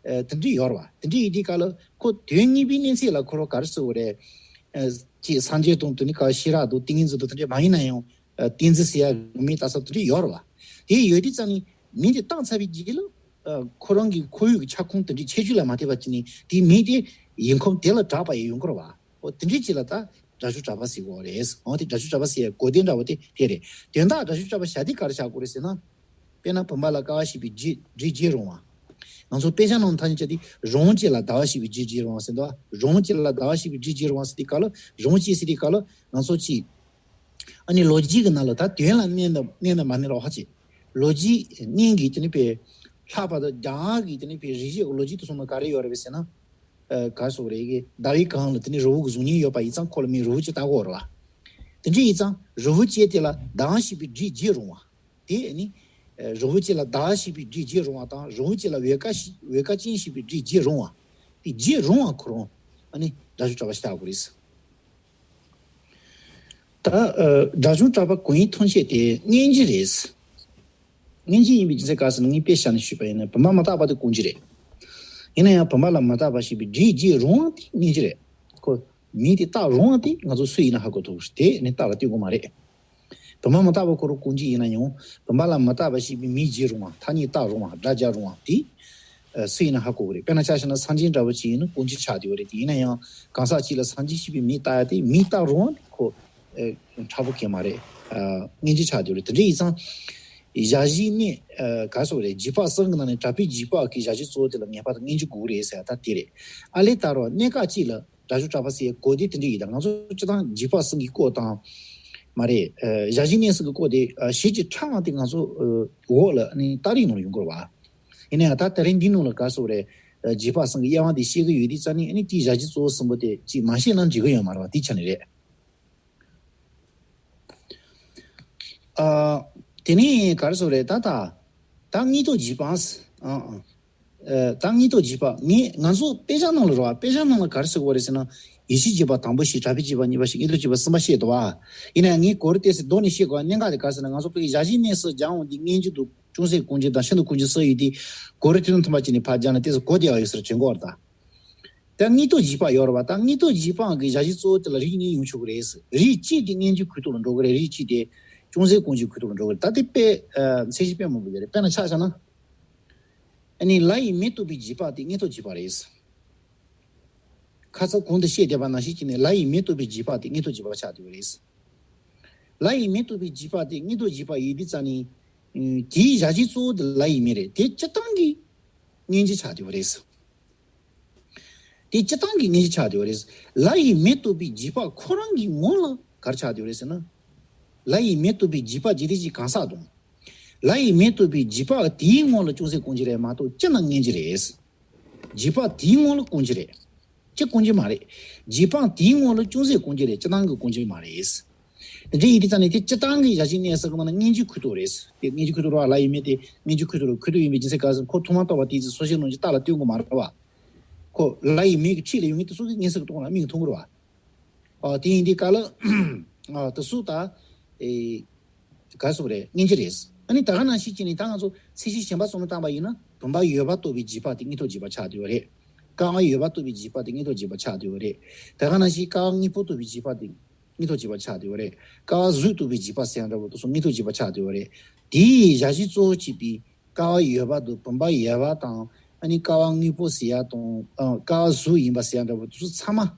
ཨ། དེ་འདྲ་ཡོད་རེད་བ། དེ་འདྲ་ཡིན་དུས་སྐབས་ལ་ཁོ་དོན་དངོས་པོའི་གནས་ཚད་ལ་ཁོ་རང་ག་རེ་ཟེར་དགོས་རེད། ཨ། ཅིག་སངས་རྒྱས་དང་དེ་ནི་ག་ཤེས་རབ་དང་ཏིང་ངེ་འཛིན་དང་དེ་འདྲ་མ་ཡིན་ན་ཡང་། ཨ། ཏིང་འཛིན་ཟེར་ཡག་གི་མིང་བཏགས་ས་དེ་འདྲ་ཡོད་རེད་བ། དེ་ཡོད་དུས་ཙང་ནས་མིང་དེ་བཏགས་ཚར་བའི་རྗེས་ལ། ཨ། ཁོ་རང་གི་ཁོར་ཡུག་གི་ཁྱབ་ཁོངས་དེ་འདྲའི་ཁྱད་ཆོས་ལ་མ་ལྟོས་པ་བྱས་ནས་དེའི་མིང་དེ་ཡིན་ཁོམ་དེ་ལ་གྲགས་པ་ཡང་ཡོང་གི་རེད་བ། འོ་དེ་འདྲའི་ཅིག་ལ་ད་སྒྲ་གཞུང་གྲགས་པ་ཟེར་གྱི་ཡོད་རེད། འོ་དེ་སྒྲ་གཞུང་གྲགས་པ་ཟེར་གོ་དོན་འདྲ་བོ་དེ་དེ་རེད། དོན་དག་སྒྲ་གཞུང་གྲགས་པ་བཞག་དུས་ག་རེ་བཞག་དགོས་རེད་ཟེར་ན། དཔེར་ན་བུམ་པ་ལ་ཀ་བ་ཞེས་པའི་རྗེས་རྗེས་བརྗོད་རུང་བ། ང་ཚོ་དཔེ་ཆ་ནང་ཐ་སྙད་བྱས་ཏེ་རང་བྱེད་ལ་ཟླ་བ་ཞེས་པའི་རྗེས་བརྗོད་རུང་བ་ཟེར་འདུག་རང་བྱེད་ལ་ཟླ་བ་ཞེས་པའི་རྗེས་བརྗོད་རུང་བ་ཟེར་དུས་སྐབས་ལ་རང་བྱེད་ཟེར་དུས་སྐབས་ལ་ང་ཚོ་ཅིག་ཨ་ནི་ལོ་རྒྱུས་ཀྱི་ནང་ལ་ད་དོན་ལ་གནས་ན་གནས་ན་མ་གནས་ལ་ཧ་ཅེ། ལོ་རྒྱུས་གནས་ཀྱི་དེ་ནི་པའི་ལྷག་པར་དུ་རྒྱ་གར་གྱི་དེ་ནི་པའི་རིག་གཞས་ལོ་རྒྱུས་དེ་ཚོ་ནང་ག་རེ་ཡོད་རེད་ཟེར་ན། ཨ། ག་རེ་ཟེར་དགོས་རེད། གི་ཟླ་བའི་གུང་ལ་དེ་ནི་རི་བོ་གི་གཟུགས་བརྙན་ཡོད་པ་ཡིན་ཙང་ཁོ་ལ་མིང་རི་བོ་ཅིག་བཏགས་ཀྱི་ཡོད་རེད་བ། དེ་འདྲ་ཡིན་ཙང་རི་བོ་ཅན་དེ་ལ་ཟླ་བ་ཞེས་པའི་རྗེས་བརྗོད་རུང་བ། དེ་ནི། ཨ། རི་བོ་ཅན་ལ་ཟླ་བ་ཞེས་པའི་རྗེས་བརྗོད་རུང་བ་དང་རི་བོ་ཅན་ལ་འོལ་ཀ་ཞེས་འོལ་ཀ་ཅན་ཞེས་པའི་རྗེས་བརྗོད་རུང་བ། དེ་བརྗོད་རུང་བ་ཁོ་རང་ཨ་ནི་སྒྲ་གཞུང་གྲགས་པ་ཆགས་དགོས་རེད། ད། ཨ། སྒྲ་གཞུང་གྲགས་པ་གང་ཡིན་ཐམས་ཅད་དེ་སྙན་འཇེབས་རེད། སྙན་འཇེབས་ཡིན་པའི་རྒྱུ་མཚན་ག་རེ་ཟེར་ན། ངས་དཔེ་བཞག་ནས་ཞུས་པ་ཡིན་ན་བུམ་པ་མི་རྟག་པ་དེ་གང་འཇིག་རེད། ཡིན་ན་ཡང་བུམ་པ་ལ་མི་རྟག་པ་ཞེས་པའི་རྗེས་བརྗོད་རུང་བ་དེ་སྙན་འཇེབས་རེད། ཁོ་མིང་དེ་བཏགས་རུང་བ་དེ་ང་ཚོ་སུ་ཡིན་ན་ཧ་གོ་ཐུབ་རེད། དེ་ནི་རྟགས་ལ་ལྟོས་དགོས་མ་རེད། བུམ་པ་མི་རྟག་པ་ཁོ་རང་གང་འཇིག་ཡིན་ན་ཡང་བུམ་པ་ལ་མི་རྟག་པ་ཞེས་པའི་མིང་བརྗོད་རུང་བ། ཐ་སྙད་བཏགས་རུང་བ། སྒྲ་སྦྱར་རུང་བ་དེ། ཨ། སུ་ཡིན་ན་ཧ་གོ་གི་རེད། དཔེར་ན་ཆ་བཞག་ན་སངས་རྒྱས་འདྲ་བོ་ཅིག་ཡིན་ན་གང་འཇིག་ཆགས་བསྡད་ཡོད་རེད། དེ་ཡིན་ན་ཡང་གང་ཟག་ཅིག་ལ་སངས་རྒྱས་ཞེས་པའི་མིང་བཏགས་ཡ་དེ་མིང་བཏགས་རུང་བ་དེ་ཁོ། ཨ། དྲག་པོ་གང་ཡང་མ་རེད། ཨ། སྙན་འཇེབས་ཆགས་བསྡད་ཡོད་རེད། དེ་འདྲ་ཡིན་ཙང་། ཞག་བཞིའི་གནས། ཨ། ག་རེ་ཟེར་དགོས་རེད། འཇིགས་པ་གསུམ་གྱི་ནང་ནས་གྲགས་པའི་འཇིགས་པ་གི་ཞག་བཞི་གཙོ་བོ་དེ་ལ་ངེས་པར་དུ་སྙན་འཇེབས་དགོས་ཀྱི་རེད་ཟེར་ཡ་ད་དེ་རེད། ཨ་ལས་ད་རུང་གནས་སྐབས་གཅིག་ལ་སྒྲ་གཞུང་གྲགས་པ་ཟེར་ཡ་གོ་དེ་དེ་འདྲ་ཡིན། ད་ང་ཚོ་སྤྱིར་བཏང་འཇིགས་པ་གསུམ་གྱི་སྐོར་དང་། མ་རེད། ཨ། ཞག་བཞིའི་གནས་གསུམ་གྱི་སྐོར་དེ། ཨ། ཞིབ་ཅིང་ཕྲ་བ་དེ་ང་ཚོ། ཨ། འོག་ལ་ནི་རྟགས་རིས་ནང་ལ་ཡོང་གི་རེད་བ། ཡིན་ན་ཡང་ད་དེ་རིང་འདི་ནང་ལ་ག་རེ་ཟེར་དགོས་རེད། ཨ། འཇིགས་པ་གསུམ་གྱི་དབྱེ་བ་འདི་བཤད་ཀྱི་ཡོད་དུས་ཙང་ནི་ཨ་ནི་དེའི་ཞག་བཞི་གཙོ་བོ་གསུམ་པོ་དེ་ཅིག་མ་བཤད་ན་འགྲིག་གི་ཡོད་མ་རེད་བ། དེའི་ཆ་ནས་རེད། ཨ། དེ་ནས་ག་རེ་ཟེར་དགོས་རེད། ད་ད་ད་དངོས་སྟོབས་འཇིགས་པ། ཨ། ཨ། ཨ། ད་དངོས་སྟོབས་འཇིགས་པ། ངས་ང་ཚོ་དཔེ་ཆ་ནང་ལ་རེད་བ། དཔེ་ཆ་ནང་ལ་ག་རེ་ཟེར་དགོས་རེད་ཟེར་ན། ཡིད་ཆེས་བྱེད་པ་དང་པོ་ཞིག་གྲགས་པའི་བྱེད་པ་གཉིས་པ་ཞིག་མངོན་དུ་བྱེད་པ་གསུམ་པ་བཤད་འདུག་བ། ཡིན་ན་ཡང་ངས་གོ་རིམ་ཏོག་ཙམ་བསྡོམས་ནས་བཤད་དགོས་པ་གནད་འགག་དེ་ག་རེ་ཟེར་ན། ང་ཚོ་ཕ་གི་ཞལ་བཞེས་གནས་སུ་སྦྱང་འོང་དུས་སྔོན་འཇུག་དང་ཅུང་ཟད་དཀོན་གྱི་དང་ཤིན་ཏུ་དཀོན་གྱི་སུ་ཡོད་དེ། གོ་རིམ་ཐུང་ཐུང་མཐུན་པ་བྱས་ནས་ཕར་སྦྱངས་ན་ཏོག་ཙམ་གོ་བདེ་བ་ཡོད་ས་རེད་དྲན་གྱི་ཡོད་རེད་ད། ད་མངོན་དུ་བྱེད་པ་ཡོད་རེད་བ། ད་མངོན་དུ་བྱེད་པའང་གི་ཞལ་བཞེས་གཙོ་བོ་དེ་ལ་རིགས་གཉིས་ཡོང་ཆོག་གི་རེད། རིགས་གཅིག་དེ་སྔོན་འཇུག་ཁུལ་དུ་ལ་འགྲོ་གི་རེད། རིགས་གཅིག་དེ་ཅུང་ཟད་དཀོན་གྱི་ཁུལ་དུ་ལ་འགྲོ་གི་རེད། ད་དེ་དཔེ་ཨ་མཚན་གཞི་དཔེ་མང་པོ་ཡོད་རེད། དཔེར་ན་ཆ་བཞག་ན། ཨ་ནི་ལ་ཡི་མེ་གཏུགས་པའི་བྱེད་པ་དེ་མངོན་དུ་བྱེད་པ་རེད། ཁ་སང་གོང་དུ་བཤད་བསྡད་པ་ནང་བཞིན་བྱས་ནས་ལ་ཡི་མེ་གཏུགས་པའི་བྱེད་པ་དེ་མངོན་དུ་བྱེད་པ་ཆགས་བསྡད་པ་རེད། ལ་ཡི་མེ་གཏུགས་པའི་བྱེད་པ་དེ་མངོན་དུ་བྱེད་པ་ཡིན་དུས་ཙང་ནི། ཨ་དེའི་ཞལ་བཞེས་གཙོ་བོ་དེ་ལ་ཡི་མེ་རེད། དེ་སྤྱིར་བཏང་གི་སྔོན་འཇུག་ཆགས་བསྡད་པ་རེད། དེ་སྤྱིར་བཏང་གི་སྔོན་འཇུག་ཆགས་བསྡད་པ་རེད། ལ་ཡི་མེ་གཏུགས་པའི་བྱེད་པ་ཁོ་རང་གི་ངོ་ལ་ག་རེ་ཆགས་བསྡད་པ་རེད་ཟེར་ན། ལ་ཡི་མེ་གཏུགས་པའི་བྱེད་པ་ཇི་སྲིད་ཅིག་གང་ཟག་དང་། ལ་ཡི་མེ་གཏུགས་པའི་བྱེད་པ་དེའི་ངོ་ལ་ཅུང་ཟད་དཀོན་གྱི་རེད་མ་གཏོགས་སྤྱིར་ན་སྔོན་འཇུག་རེད། བྱེད་པ་དེའི་ངོ་ལ་དཀོན་གྱི་རེད། སྤྱིར་དཀོན་གྱི་མ་རེད། བྱེད་པ་དེའི་ངོ་ལ་ཅུང་ཟད་དཀོན་གྱི་རེད། སྤྱིར་བཏང་གི་དཀོན་གྱི་མ་རེད། དེ་འདྲ་ཡིན་དུས་ཙང་ནས་དེ་སྤྱིར་བཏང་གི་ཞལ་བཞེས་གནས་ཟེར་གི་མ་ན་སྔོན་འཇུག་ཁུལ་དུ་རེད། དེ་སྔོན་འཇུག་ཁུལ་དུ་རེད་བ། ལ་ཡི་མེ་དེ་སྔོན་འཇུག་ཁུལ་དུ་རེད། ཁུལ་དུ་ཡིན་པའི་རྒྱུ་མཚན་ག་རེ་ཟེར་ན་ཁོ་ཐོག་མར་རྟོགས་པ་དེའི་ཚེ་སོ་སྐྱེ་རྣམས་ཀྱི་རྟགས་ལ་ལྟོས་དགོས་མ་རེད་བ། ཁོ་ལ་ཡི་མེ་གི་འཁྲིས་ལ་ཡོད་མཁན་དེ་ཚོ་གི་མངོན་གསལ་གྱི་རྟོགས་ལ་མིག་གིས་མཐོང་གི་རེད་བ། ཨ་དེ་ཡིན་དུས་ག་ལ་ཨ་དེ་ཚོ་ད་ཨེ་ག་རེ་ཟེར་དགོས་རེད། སྔོན་འཇུག་རེད། ཨ་ནི་ད་ག་ནང་བཞིན་བྱས་ནས་ད་ང་ཚོ་མཚན་གཞི་གཞན་པ་བཟུང་ནས་བཏང་པ་ཡིན་ན་བུམ་པ་ཡོད་པར་རྟོགས་པའི་བྱེད་པ་དེ་མངོན་དུ་བྱེད་པ་ཆགས་བསྡད་ཡོད་རེད། ཀ་བ་ཡོད་པར་རྟོགས་པའི་བྱེད་པ་དེ་མངོན་དུ་བྱེད་པ་ཆགས་བསྡད་ཡོད་རེད། ད་ག་ནང་བཞིན་ཀ་བ་དངོས་པོ་རྟོགས་པའི་བྱེད་པ་དེ་མངོན་དུ་བྱེད་པ་ཆགས་བསྡད་ཡོད་རེད། ཀ་བ་གཟུགས་རྟོགས་པའི་བྱེད་པ་ཟེར་ཡ་འདྲ་བོ་དེ་ཚོ་མངོན་དུ་བྱེད་པ་ཆགས་བསྡད་ཡོད་རེད། དེའི་ཞལ་བཞེས་གཙོ་བོ་བྱེད་པའི་ཀ་བ་ཡོད་པ་དང་བུམ་པ་ཡོད་པ་དང་། ཨ་ནི་ཀ་བ་དངོས་པོ་ཟེར་ཡ་དང་། ཨ་ཀ་བ་གཟུགས་ཡིན་པ་ཟེར་ཡ་འདྲ་བོ་དེ་ཚོ་ཚང་མ།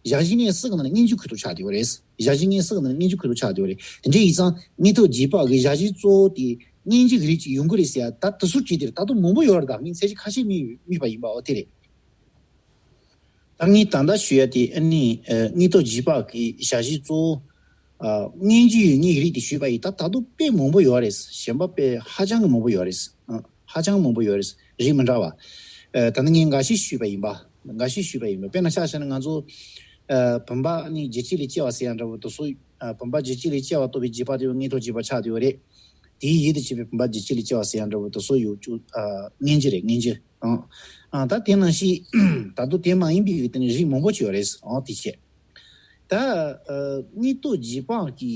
ཞལ་བཞེས་གནས་གསུམ་གྱི་ནང་ནས་སྔོན་འཇུག་ཁུལ་དུ་ཆགས་བསྡད་ཡོད་རེད། ཞལ་བཞེས་གནས་གསུམ་གྱི་ནང་ནས་སྔོན་འཇུག་ཁུལ་དུ་ཆགས་བསྡད་ཡོད་རེད། དེ་འདྲ་ཡིན་ཙང་མངོན་དུ་བྱེད་པ་གི་ཞལ་བཞེས་གཙོ་བོ་དེ་སྔོན་འཇུག་རིགས་ཅིག་ཡོང་གི་རེད་ཟེར་ཡ་ད་དེ་ཚོ་བྱས་དེ་རེད། ད་དུང་མང་པོ་ཡོད་རེད། ད་ངས་མཚན་གཞི་ཁ་ཤས་སྨོས་སྨོས་པ་ཡིན་པ་འོ་དེ་རེད། ད་ངས་ད་ལྟ་ཞུ་ཡ་དེ་ཨ་ནི་ཨ་མངོན་དུ་བྱེད་པ་གི་ཞལ་བཞེས་གཙོ་བོ། ཨ་སྔོན་འཇུག་ཡོད་མཁན་གྱི་རིགས་དེ་ཞུས་པ་ཡིན། ད་ད་དུང་དཔེ་མང་པོ་ཡོད་རེད། གཞན་པ་དཔེ་ཧ་ཅང་གི་མང་པོ་ཡོད་རེད། ཨ་ཧ་ཅང་མང་པོ་ཡོད་རེད། རིགས་མི་འདྲ་བ། ཨ་ད་ནི་ངས་འགའ་ཤས་ཞུས་པ་ཡིན་པ། འགའ་ཤས་ཞུས་པ་ཡིན་པ། དཔེར་ན་ཆ་བཞག་ན་ང་ཚོ་ཨ་བུམ་པ་ནི་རྒྱུ་གཅིག་ལས་སྐྱེ་བ་ཟེར་ཡ་འདྲ་བོ་དེ་ཚོ། ཨ་བུམ་པ་རྒྱུ་གཅིག་ལས་སྐྱེ་བ་རྟོགས་པའི་བྱེད་པ་དེ་ཡང་མངོན་དུ་བྱེད་པ་ཆགས་བསྡད་ཡོད་རེད། དེའི་ཡུལ་དུ་བྱེད་པའི་བུམ་པ་རྒྱུ་གཅིག་ལས་སྐྱེ་བ་ཟེར་ཡ་འདྲ་བོ་དེ་ཚོ་ཡོད་ཅུ་ཨ་སྔོན་འཇུག་རེད། སྔོན་འཇུག་ཨང་། ཨ་ད་དེ་ནང་བཞིན་ད་དུང་དེ་མ་ཡིན་པའི་དེ་ནི་རིགས་མང་པོ་ཅིག་ཡོད་རེད། ཨང་དེ་བྱས། ད་ཨ་མངོན་དུ་བྱེད་པ་གི་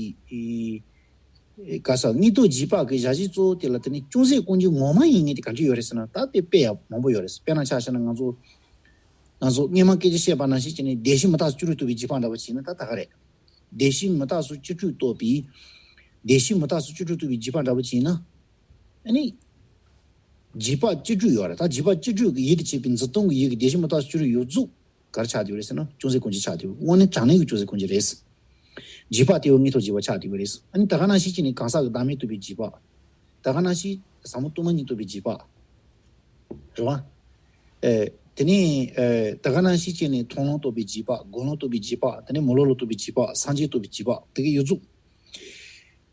ཨེ་ག་ས་མངོན་དུ་བྱེད་པ་གི་ཞལ་བཞེས་གཙོ་བོ་དེ་ལ་དེ་ནི་ཅུང་ཟད་དཀོན་གྱི་ངོ་མ་ཡིན་ངེས་དེ་ག་འདྲ་ཡོད་རེད་ཟེར་ན། ད་དེ་དཔེ་ཡང་མང་པོ་ཡོད་རེད། དཔེར་ན་ཆ་བཞག་ན་ང་ཚོ་ང་ཚོ་སྔོན་མ་སྐད་ཆ་བཤད་པ་ནང་བཞིན་བྱས་ནས་བདེན་བཞི་མུ་སྟེགས་སུ་སྤྱི་སྒྲོ་རྟོགས་པའི་བྱེད་པ་འདྲ་བོ་བྱས་ན་ད་ད་ག་རེད། བདེན་བཞི་མུ་སྟེགས་སུ་སྤྱི་སྒྲོ་རྟོགས་པའི། བདེན་བཞི་མུ་སྟེགས་སུ་སྤྱི་སྒྲོ་རྟོགས་པའི་བྱེད་པ་འདྲ་བོ་བྱས་ན། ཨ་ནི། བྱེད་པ་སྤྱི་སྒྲོ་ཡོད་རེད། ད་བྱེད་པ་སྤྱི་སྒྲོ་གི་ཡུལ་དུ་བྱེད་པའི་འཛིན་སྟངས་ཀྱི་ཡུལ་གྱི་བདེན་བཞི་མུ་སྟེགས་སུ་སྤྱི་སྒྲོ་ཡོད་ཚུལ་ག་རེ་ཆགས་བསྡད་ཡོད་རེད་ཟེར་ན་ཅུང་ཟད་དཀོན་གྱི་ཆགས་བསྡད་ཡོད། དངོས་གནས་དྲང་གནས་ཀྱི་ཅུང་ཟད་དཀོན་གྱི་རེད། བྱེད་པ་དེ་བས་མངོན་དུ་བྱེད་པ་ཆགས་བསྡད་ཡོད་རེད། ཨ་ནི་ད་ག་ནང་བཞིན་བྱས་ནས་གང་ཟག་གི་བདག་མེད་རྟོགས་པའི་བྱེད་པ། ད་ག་ནང་བཞིན་ཟབ་མོ་སྟོང་པ་ཉིད་རྟོགས་པའི་བྱེད་པ། རེད་བ། ཨེ་དེ་ནས་ཨེ་ད་ག་ནང་བཞིན་བྱས་ནས་མཐོང་ལམ་རྟོགས་པའི་བྱེད་པ། སྒོམ་ལམ་རྟོགས་པའི་བྱེད་པ། དེ་ནས་མི་སློབ་ལམ་རྟོགས་པའི་བྱེད་པ། སངས་རྒྱས་རྟོགས་པའི་བྱེད་པ་དེ་ག་ཡོད་ཚུལ།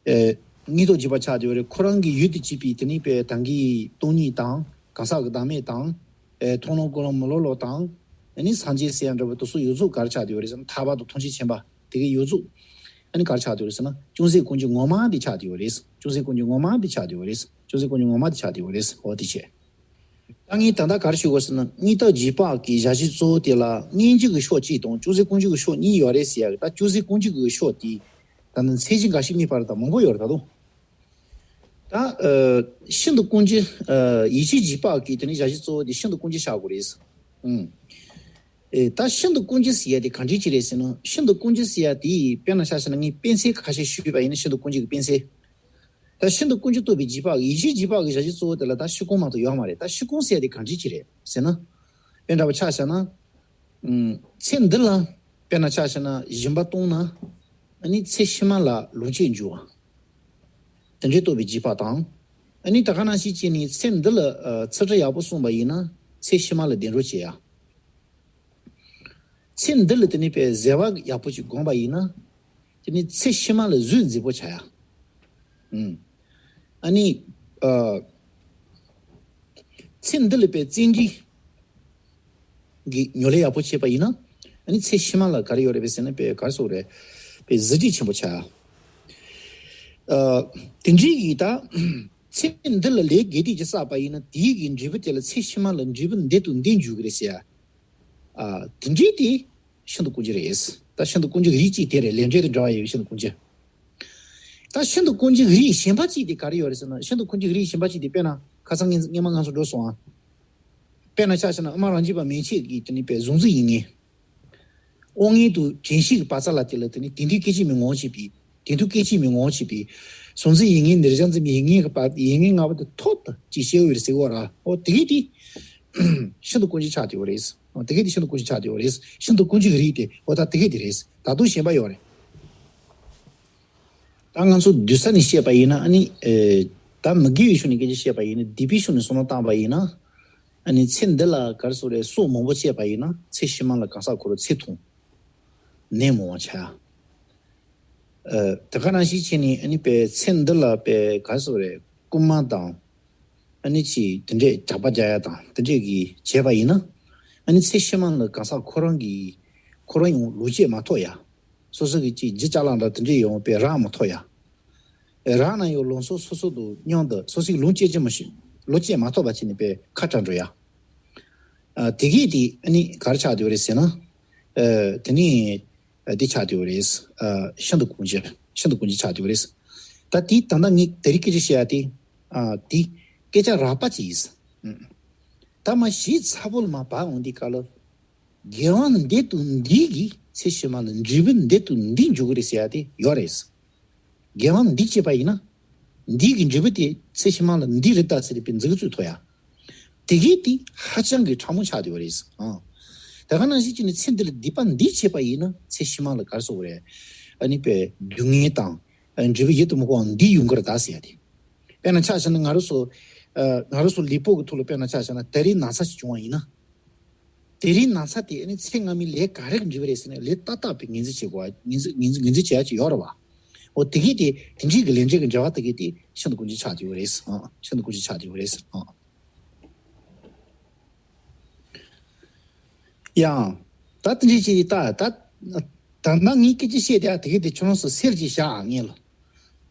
ཨེ་མངོན་དུ་བྱེད་པ་ཆགས་བསྡད་ཡོད་རེད། ཁོ་རང་གི་ཡུལ་དུ་བྱེད་པའི་དེ་ནས་པའི་དོན་གྱི་སྟོང་ཉིད་དང་། གང་ཟག་གི་བདག་མེད་དང་། ཨེ་མཐོང་ལམ་སྒོམ་ལམ་མི་སློབ་ལམ་དང་། ཨ་ནི་སངས་རྒྱས་ཟེར་ཡ་འདྲ་བོ་དེ་ཚོ་ཡོད་ཚུལ་ག་རེ་ཆགས་བསྡད་ཡོད་རེད་ཟེར་ན། ཐར་པ་དང་ཐམས་ཅད་མཁྱེན་པ་དེ་ག་ཡོད་ཚུལ། ཨ་ནི་ག་རེ་ཆགས་བསྡད་ཡོད་རེད་ཟེར་ན། ཅུང་ཟད་དཀོན་གྱི་ངོ་མ་དེ་ཆགས་བསྡད་ཡོད་རེད། ཅུང་ཟད་དཀོན་གྱི་ངོ་མ་དེ་ཆགས་བསྡད་ཡོད་རེད། ཅུང་ཟད་དཀོན་གྱི་ངོ་མ་དེ་ཆགས་བསྡད་ཡོད་རེད། འོ་དེ་བྱས། ད་ངས་ད་ལྟ་ག་རེ་ཞུ་དགོས་ཟེར་ན། མངོན་དུ་བྱེད་པ་གི་ཞལ་བཞེས་གཙོ་བོ་དེ་ལ་སྔོན་འཇུག་གི་ཕྱོགས་གཅིག་དང་ཅུང་ཟད་དཀོན་གྱི་ཕྱོགས་གཉིས་ཡོད་རེད་ཟེར་ཡ་གི། ད་ཅུང་ཟད་དཀོན་གྱི་ཕྱོགས་དེ་ད་ནི་མཚན་གཞི་འགའ་ཞིག་སྨོས་པ་རེད། ད་མང་པོ་ཡོད་རེད་ད་དུང་། ད་ཨ་ཤིན་ཏུ་དཀོན་གྱི་ཨ་ཡིད་ཆེས་བྱེད་པ་གི་དེ་ནི་ཞལ་བཞེས་གཙོ་བོ་དེ་ཤིན་ཏུ་དཀོན་གྱི་ཆགས་དགོས་རེད། ཨང་། ཨེ་ད་ཤིན་ཏུ་དཀོན་གྱི་ཟེར་ཡ་དེ་ག་འདྲ་ཅིག་རེད་ཟེར་ན། ཤིན་ཏུ་དཀོན་གྱི་ཟེར་ཡ་དེ་དཔེར་ན་ཆ་བཞག་ན་ངས་དཔེ་མཚོན་ཁ་ཤས་ཞུས་པ་ཡིན་ན། ཤིན་ཏུ་དཀོན་གྱི་གི་དཔེ་མཚོན། ད་ཤིན་ཏུ་དཀོན་གྱི་རྟོགས་པའི་བྱེད་པ་ཡིད་ཆེས་བྱེད་པ་གི་ཞལ་བཞེས་གཙོ་བོ་དེ་ལ་ད་ཤེས་ཁོང་མ་གཏོགས་ཡོད་མ་རེད། ད་ཤེས་ཁོང་ཟེར་ཡ་དེ་ག་འདྲ་ཅིག་རེད་ཟེར་ན། དཔེ་འདྲ་བོ་ཆ་བཞག་ན། ཨུམ། ཚེ་འདི་ལ་དཔེར་ན་ཆ་བཞག་ན་སྦྱིན་པ་གཏོང་ན། ཨ་ནི་ཚེ་ཕྱི་མ་ལ་ལོངས་སྤྱོད་འབྱུང་བ། དེ་འདྲའི་རྟོགས་པའི་བྱེད་པ་དང་། ཨ་ནི་ད་ག་ནང་བཞིན་བྱས་ནས་ཚེ་འདི་ལ་ཨ་ཚིག་འབྲུ་ཡག་པོ་གསུངས་པ་ཡིན་ན་ཚེ་ཕྱི་མ་ལ་བདེ་འགྲོ་སྐྱེ་ཡ། ཚེ་འདི་ལ་དེ་ནས་པའི་བཟོད་པ་ཡག་པོ་ཅིག་བསྒོམས་པ་ཡིན་ན། དེ་ནས་ཚེ་ཕྱི་མ་ལ་གཟུགས་མཛེས་པོ་ཆགས་ཡ། ཨུམ། ཨ་ནི། ཨ། ཚེ་འདི་ལ་པའི་བརྩོན་འགྲུས་ཀྱི་ཉམས་ལེན་ཡག་པོ་བྱས་པ་ཡིན་ན། ཨ་ནི་ཚེ་ཕྱི་མ་ལ་ག་རེ་ཡོད་རེད་པས་ཟེར་ན། པའི་ག་རེ་ཟེར་དགོས་རེད། པའི་གཟི་བརྗིད་ཆེན་པོ་ཆགས་ཡ། ཨ། དེ་འདྲའི་ཡིན་ད། ཚེ་འདི་ལ་ལས་དགེ་སྡིག་ཅིག་བསགས་པ་ཡིན་ན་དེའི་གི་འབྲས་བུ་དེ་ལ་ཚེ་ཕྱི་མ་ལ་འབྲས་བུ་འདི་དང་འདི་འབྱུང་གི་རེད་ཟེར་ཡ། ཨ། དེ་འདྲའི་དེ། ཤིན་ཏུ་དཀོན་རྒྱུ་རེད། ད་ཤིན་ཏུ་དཀོན་རྒྱུ་གི་རིགས་གཅིག་དེ་རེད། ལས་འབྲས་དང་འབྲེལ་བ་ཡོད་པའི་ཤིན་ཏུ་དཀོན་རྒྱུ། ད་ཤིན་ཏུ་དཀོན་རྒྱུ་གི་རིགས་གཞན་པ་གཅིག་དེ་ག་རེ་ཡོད་རེད་ཟེར་ན། ཤིན་ཏུ་དཀོན་རྒྱུ་གི་རིགས་གཞན་པ་གཅིག་དེ་དཔེར་ན་ཁ་སང་ངས་སྔས་མ་ང་ཚོ་འགྲོ་སོང་ཨ། དཔེར་ན་ཆ་བཞག་ན་ཨ་མ་རང་རྒྱུད་པ་མན་ཆད་ཀྱི་དེ་ནི་པའི་གཟུང་འཛིན་ཡིད་ངེས། དབང་ལྔའི་དུ་དྲན་ཤེས་ཀྱི་བག་ཚ་ལ་དེ་ལ་དེ་ནི་དེང་དུས་སྐད་ཅིག་མའི་ངོ་བོ་བྱེད་པའི། དེང་དུས་སྐད་ཅིག་མའི་ངོ་བོ་བྱེད་པའི། གཟུང་འཛིན་ཡིད་ངེས་ནི་རེ་ཅང་འཛིན་པའི་ཡིད་ངེས་ཀྱི་བག་ཡིད་ངེས་ལྔ་པོ་དེ་ཐོག་ཏུ་ཅིག་ཤེས་འོས་རེད་ཟེར་བ་ར། ཨོ་དེ་གས་དེ་ཤིན་ཏུ་དཀོན་རྒྱུ་ཆགས་བསྡད་ཡོད་རེད། ཨོ་དེ་གས་དེ་ཤིན་ཏུ་དཀོན་རྒྱུ་ཆགས་བསྡད་ཡོད་རེད། ཤིན་ཏུ་དཀོན་རྒྱུ་གི་རིགས་དེ་ཨོ་ད་དེ་གས་དེ་རེད། ད་དུང་གཞན་པ་ཡོད་རེད། ད་ང་ཚོ་སྡུག་ས་ནས་བཤད་པ་ཡིན་ན་ཨ་ནི། ཨེ། ད་མི་དགེ་བའི་ཕྱོགས་ནས་སྐད་ཆ་བཤད་པ་ཡིན་ན། སྡིག་པའི་ཕྱོགས་ནས་བསམ་བློ་བཏང་པ་ཡིན་ན། ཨ་ནི་ཚེ་འདི་ལ་ག་རེ་ཟེར་དགོས་རེད། སྲོག་མང་པོ་བཅད་པ་ཡིན་ན་ཚེ་ཕྱི་མ་ལ་གང་ཟག་ཁོ་རང་ཚེ་ཐུང་། ནད་མང་བ་ཆགས། ཨ། དེ་ག་ནང་བཞིན་བྱས་ནས་ཨ་ནི་པའི་ཚེ་འདི་ལ་པའི་ག་རེ་ཟེར་དགོས་རེད། རྐུན་མ་དང་། ཨ་ནི་ཅིག་དེ་འདྲས་ཇག་པ་རྒྱག་ཡ་དང་དེ་འདྲས་ཀྱིས་བྱས་པ་ཡིན་ན། ཨ་ནི་ཚེ་ཕྱི་མ་ལ་གང་ཟག་ཁོ་རང་གི། ཁོ་རང་ཡང་ལོ་བཅད་མ་ཐོབ་ཡ། སོ་སོ་གི་ཅིག་རྒྱུ་ཅ་ལག་འདྲ་དེ་འདྲས་ཡོང་བའི་རག་མ་ཐོབ་ཡ། རག་ན་ཡང་ལོ་སོ་སོ་སོ་དང་མཉམ་དུ་སོ་སོའི་ལོ་བཅད་ཀྱི་མ་ཤེས། ལོ་བཅད་མ་ཐོབ་པ་བྱས་ནས་པའི་ཁ་བྲལ་འགྲོ་ཡ། ཨ། དེ་གས་དེ་ཨ་ནི་ག་རེ་ཆགས་བསྡད་ཡོད་རེད་ཟེར་ན། ཨ། དེ་ནི། ཨ། དེ་ཆགས་བསྡད་ཡོད་རེད། ཨ། ཤིན་ཏུ་དཀོན་རྒྱུ། ཤིན་ཏུ་དཀོན་རྒྱུ་ཆགས་བསྡད་ཡོད་རེད། ད་དེ་ད་ལྟ་ངས་དེ་རིང་སྐད་ཆ་བཤད་ཡ་དེ། ཨ། དེ་སྐད་ཆ་རགས་པ་ཅིག་ཡིན། ཨ། ད་མ་གཞི་ཚ་བོ་ལ་མ་བབས་འོང་དུས་སྐབས་ལ། དགེ་བ་འདི་དང་འདི་གིས་ཚེ་ཕྱི་མ་ལ་འབྲས་བུ་འདི་དང་འདི་འཇུག་གི་རེད་ཟེར་ཡ་དེ་ཡོད་རེད། དགེ་བ་འདི་བྱས་པ་ཡིན་ན། འདི་གི་འབྲས་བུ་དེ་ཚེ་ཕྱི་མ་ལ་འདི་རེད་ད་ཟེར་བའི་མཛུབ་གུ་ཚོས་ཐོབ་ཡ། དེ་གས་དེ་ཧ་ཅང་གི་ཕྲ་མོ་ཆགས་བསྡད་ཡོད་རེད། ཨང་། དེ་ག་ནང་བཞིན་བྱས་ནས་ཚེ་འདི་ལ་སྡིག་པ་འདི་བྱས་པ་ཡིན་ན་ཚེ་ཕྱི་མ་ལ་ག་རེ་ཟེར་དགོས་རེད། ཨ་ནི་པའི་སྡུག་བསྔལ་དང་། ཨ། འབྲས་བུ་ཡིད་དུ་མི་འོང་བ་འདི་ཡོང་གི་རེད་ད་ཟེར་ཡ་དེ། དཔེར་ན་ཆ་བཞག་ན་ང་རང་ཚོ། ཨ། ང་རང་ཚོ་ལུས་པོ་གི་ཐོག་ལ་དཔེར་ན་ཆ་བཞག་ན་དེ་རིང་ན་ཚ་ཞིག་བྱུང་བ་ཡིན་ན། དེ་རིང་ན་ཚ་དེ་ཨ་ནི་ཚེ་སྔ་མའི་ལས་ག་རེ་གི་འབྲས་བུ་རེད་ཟེར་ནས་ལས་ཏག་ཏག་པའི་ངོས་འཛིན་བྱེད་དགོས། ངོས་འཛིན་ངོས་འཛིན་ངོས་འཛིན་བྱེད་ཡ་ཅིག་ཡོད་རེད་བ། འོ་དེ་གས་དེ་དེ་འདྲའི་གི་ལས་འབྲས་ཀྱི་འབྲེལ་བ་དེ་གས་དེ་ཤིན་ཏུ་དཀོན་རྒྱུ་ཆགས་བསྡད་ཡོད་རེད། ཨང་། ཤིན་ཏུ་དཀོན་རྒྱུ་ཆགས་བསྡད་ཡོད་རེད། ཨང་། ཡང་། ད་དེ་འདྲའི་ཅིག་ད་ད་ད་ལྟ་ངས་སྐད་ཆ་བཤད་དེ་དེ་གས་དེ་ཁྱོད་རང་ཚོ་སེལ་གྱིས་བཞག་ཨ། ངས་ལ་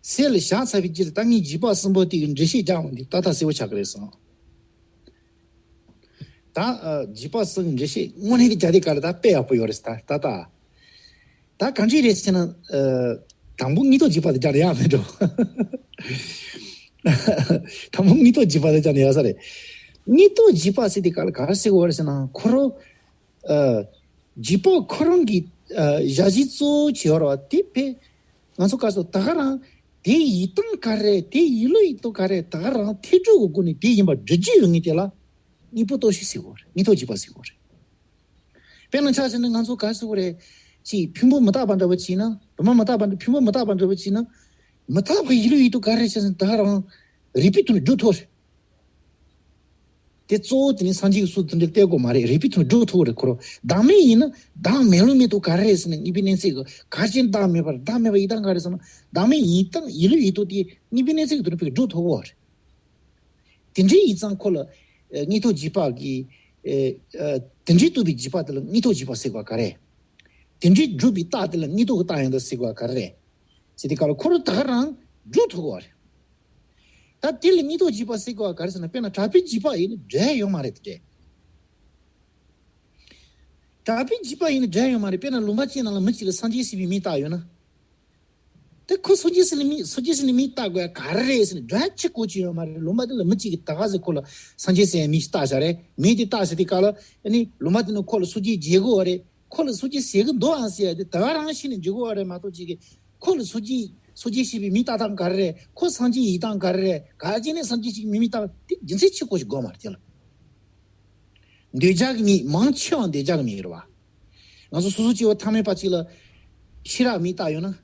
སེལ་བཞག་ཚར་བའི་རྗེས་ལ་ད་ངས་རྗེས་དཔག་གསུམ་པོ་དེ་གི་འགྲེལ་བཤད་རྒྱག་འོང་དུས་ད་ད་གསལ་བོ་ཆགས་ཀྱི་རེད་སོང་། ད། ཨ། རྗེས་དཔག་གསུམ་གྱི་འགྲེལ་བཤད་དངོས་གནས་ཀྱི་རྒྱ་དེ་ག་ལ་ད་དཔེ་ཡག་པོ་ཡོད་རེད་ད་ད་ད། ད་གང་ཅི་རེད་ཟེར་ན། ཨ། དང་པོ་དངོས་ཐོག་རྗེས་དཔག་དེ་རྒྱག་ན་ཡག་མེད་འགྲོ། དང་པོ་དངོས་ཐོག་རྗེས་དཔག་དེ་རྒྱག་ན་ཡག་ས་རེད། དངོས་ཐོག་རྗེས་དཔག་ཟེར་དེ་ག་ལ་ག་རེ་ཟེར་དགོས་རེད་ཟེར་ན་ཁོ་རང་། ཨ། རྗེས་དཔག་ཁོ་རང་གི། ཨ། ཞག་བཞི་གཙོ་བོ་བྱས་ཡོད་རེད་བ། དེ་དཔེ། ང་ཚོ་ག་སོ་ད་ག་རང་། དེ་ཡི་སྟངས་ག་རེ། དེ་ཡི་ལུགས་ཡི་ཐོག་ག་རེ། ད་ག་རང་ཐེ་གྲོགས་ཀྱི་སྒོ་ནས་དེ་ཡིན་པ་སྒྲུབ་རྒྱུ་ཡོད་ངེས་དེ་ལ། དངོས་པོ་རྟོག་ཞིབ་ཟེར་དགོས་རེད། དངོས་ཐོག་རྗེས་དཔག་ཟེར་དགོས་རེད། དཔེར་ན་ཆ་བཞག་ན་ང་ཚོ་ག་རེ་ཟེར་དགོས་རེད། ཅིག་ཕུང་པོ་མི་རྟག་པ་འདྲ་བོ་བྱས་ན། ལོ་མ་མི་རྟག་པ་འདྲ། ཕུང་པོ་མི་རྟག་པ་འདྲ་བོ་བྱས་ན། མི་རྟག་པའི་ཡིན་ལུགས་ཡིན་ཐོག་ག་རེ་བྱས་ཟིན་ད་རང་རིགས་པའི་ཐོག་ནས་སྒྲུབ་ཐུབ་རེད། དེ་གཙོ་བོ་དེ་ནི་སངས་རྒྱས་ཀྱི་སྲོལ་དེ་འདྲ་བལྟ་དགོས་མ་རེད། རིགས་པའི་ཐོག་ནས་སྒྲུབ་ཐུབ་རེད། ཁོ་རང་བདག་མེད་ཡིན་ན་བདག་མེད་ལུགས་མེད་དོ་ག་རེ་རེད་ཟེར་ན། དངོས་པོའི་གནས་ཚད་ཀྱི་ག་རེ་བྱས་ནས་བདག་མེད་པ་རེད། བདག་མེད་པ་ཡིན་སྟངས་ག་རེ་ཟེར་ན། བདག་མེད་ཡིན་སྟངས་ཡིན་ལུགས་ཡིན་ཐོག་དེ་དངོས་པོའི་གནས་ཚད་ཀྱི་ཐོག་ནས་ཕ་གི་སྒྲུབ་ཐུབ་ཀྱི་རེད། དེ་འདྲའི་ཡིན་ཙང་ཁོ་ལ། ཨ། དངོས་ཐོག་རྗེས་དཔག་གི། ཨ། དེ་འདྲའི་རྟོགས་པའི་རྗེས་དཔག་དེ་ལ་དངོས་ཐོག་རྗེས་དཔག་ཟེར་དགོས་ག་རེ། དེ་འདྲའི་སྒྲུབ་པའི་རྟགས་དེ་ལ་དངོས་ཐོག་གི་རྟགས་ཡིན་ད་ཟེར་དགོས་ག་རེ། ཟེར་དེ་ག་ལ་ཁོ་རང་ད་ག་རང་སྒྲུབ་ཐུབ་ཀྱི་རེད། ད་དེ་ལ་དངོས་ཐོག་རྗེས་དཔག་ཟེར་དགོས་ག་རེ་ཟེར་ན། དཔེར་ན་གྲགས་པའི་རྗེས་དཔག་ཡིན་ན་འབྲེལ་ཡོད་མ་རེད་དེ། གྲགས་པའི་རྗེས་དཔག་ཡིན་ན་འབྲེལ་ཡོད་མ་རེད། དཔེར་ན་ལུང་པ་གཅིག་ནང་ལ་མི་གཅིག་ལ་སངས་རྒྱས་ཟེར་བའི་མིང་བཏགས་ཡོད་ན། དེ་ཁོ་སངས་རྒྱས་ཟེར་ནས་མིང་། སངས་རྒྱས་ཟེར་ནས་མིང་བཏགས་དགོས་ཡ་ག་རེ་རེད་ཟེར་ནས་འབྲེལ་བ་ཆེ་གོ་ཅི་ཡོད་མ་རེད། ལུང་པ་དེ་ལ་མི་གཅིག་གིས་ད་ག་ཟེ་ཁོ་ལ་སངས་རྒྱས་ཟེར་ཡ་མིང་ཞིག་བཏགས་བཞག་རེད། མིང་དེ་བཏགས་བཞག་དུས་སྐབས་ལ་ཨ་ནི་ལུང་པ་དེ་ནི་ཁོ་ལ་སངས་རྒྱས་མཇལ་དགོས་པ་རེད། ཁོ་ལ་སངས་རྒྱས་ཟེར་གི་འདུག་ཨང་ཟེར་ཡ་དེ་ད་ག་རང་ཤེས་ནས་མཇལ་དགོས་པ་རེད་མ་གཏོགས་ཅིག་གིས་ཁོ་ལ་སངས་རྒྱས་སངས་རྒྱས་ཞེས་པའི་མིང་བཏགས་སྟངས་ག་རེ་རེད། ཁོ་སངས་རྒྱས་ཡིན་སྟངས་ག་རེ་རེད། ག་རེ་བྱས་ནས་སངས་རྒྱས་ཞིག་མིང་མིང་བཏགས། དེ་རྒྱུ་མཚན་ཆེ་གོ་ཞིག་དགོས་མ་རེད་དེ་ལ། འདོད་ཆགས་ཀྱི་མིང་མང་ཆེ་བ་འདོད་ཆགས་ཀྱི་མིང་རེད་བ། ང་ཚོ་སོ་སོ་སྐྱེ་བོ་ཐ་མལ་པ་གཅིག་ལ་ཤེས་རབ་མིང་བཏགས་ཡོད་ན།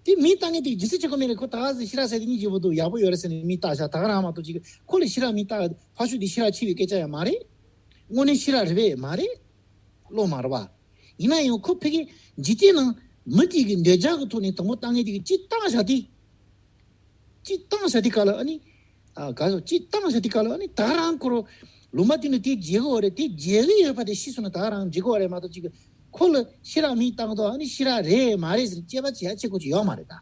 དེ་མིང་བཏགས་མཁན་དེ་རྒྱུ་མཚན་ཆེ་གོ་མེད་རེད། ཁོ་ད་ག་ཟེ་ཤེས་རབ་ཟེར་དེ་སྙིང་རྗེ་པོ་འདུག་ཡག་པོ་ཡོད་རེད་ཟེར་ནས་མིང་བཏགས་བཞག་ད་ག་རང་མ་གཏོགས་ཅིག་ཁོ་ལ་ཤེས་རབ་མིང་བཏགས་ཕ་ཤུལ་དེ་ཤེས་རབ་ཆེ་བའི་སྐད་ཆ་ཡང་མ་རེད། དངོས་གནས་ཤེས་རབ་རེད་པས་མ་རེད། བློ་མ་རེད་བ། ཡིན་ན་ཡང་ཁོ་ཕ་གི་འཇིག་རྟེན་ནང་མི་དེ་གི་འདོད་ཆགས་ཀྱི་ཐོག་ནས་དང་པོ་བཏགས་མཁན་དེ་གི་གཅིག་བཏགས་བཞག་དེ། གཅིག་བཏགས་བཞག་དེ་ག་ལ་ཨ་ནི། ཨ། ག་སོ་གཅིག་བཏགས་བཞག་དེ་ག་ལ་ཨ་ནི་ད་ག་རང་ཁོ་རང་ལུང་པ་དེ་ནི་དེ་མཇལ་གི་ཡོད་རེད། དེ་མཇལ་གི་ཡོད་པ་དེ་ཤེས་སོང་ན་ད་ག་རང་མཇལ་གི་ཡོད་རེད་མ་གཏོགས་ཅིག་ཁོ་ལ་ཤེས་རབ་མིང་བཏགས་འདུག་ཨ་ནི་ཤེས་རབ་རེད་མ་རེད་ཟེར་དཔྱད་པ་བྱེད་ཡ་ཆེ་གོ་ཅིག་ཡོད་མ་རེད་ད།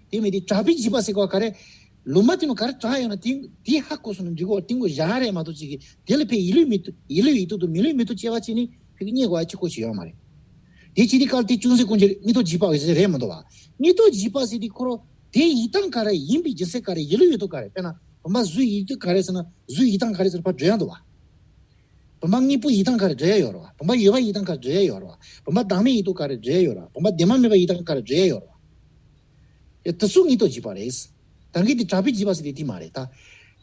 དེ་མིན་དེ་གྲགས་པའི་རྗེས་དཔག་ཟེར་གོ་ག་རེ། ལུང་པ་དེ་ནི་ག་རེ་གྲགས་ཡོད་ན་དེ་དེ་ཧ་གོ་སོང་ན་མཇལ་གི་ཡོད་རེད། དེ་མགོ་བཞག་རེད་མ་གཏོགས་ཅིག་དེ་ལ་ཕའི་ཡིད་ལུས་མི་ཐུབ་ཡིད་ལུས་ཡིད་ཐུབ་དང་མི་ལུས་མི་ཐུབ་དཔྱད་པ་བྱས་ནས། ཕ་གི་རྙེད་དགོས་ཡ་གཅིག་པོ་ཞིག་ཡོད་མ་རེད། དེ་ཅི་སྟེ་གལ་ཏེ་ཅུང་ཟད་ཀུན་གྱི་རེད། དངོས་སྟོབས་འཇིགས་པ་གི་རེད་མི་འདུག་བ། དངོས་སྟོབས་འཇིགས་པ་ཟེར་དེ་ཁོ་རང་དེ་ཡིན་སྟངས་ག་རེ། ཡིན་པའི་རྒྱུ་མཚན་ག་རེ། ཡིན་ལུགས་ཡོད་དོ་ག་རེ། དཔེར་ན་བུམ་པ་གཟུགས་ཡིན་དུས་ག་རེ་ཟེར་ན། གཟུགས་ཡིན་སྟངས་ག་རེ་ཟེར་ན་ཕར་འགྲོ་ཡ་འདུག་བ། བུམ་པ་དངོས་པོ་ཡིན་སྟངས་ག་རེ་འགྲོ་ཡ་ཡོད་རེད་བ། བུམ་པ་ཡོད་པ་ཡིན་སྟངས་ག་རེ་འགྲོ་ཡ་ཡོད་རེད་བ། བུམ་པ་བདག་མེད་ཡིན་དུས་ག་རེ་འགྲོ་ཡ་ཡོད་རེད་བ། བུམ་པ་བདེན་པ་མེད་པ་ཡིན་སྟངས་ག་རེ་འགྲོ་ཡ་ཡོད་རེད་བ། དེ་ཚོ་དངོས་སྟོབས་འཇིགས་པ་རེད། ད་གིན་དེ་གྲགས་པས་འཇིགས་པ་ཟེར་དེ་དེ་མ་རེད་ད།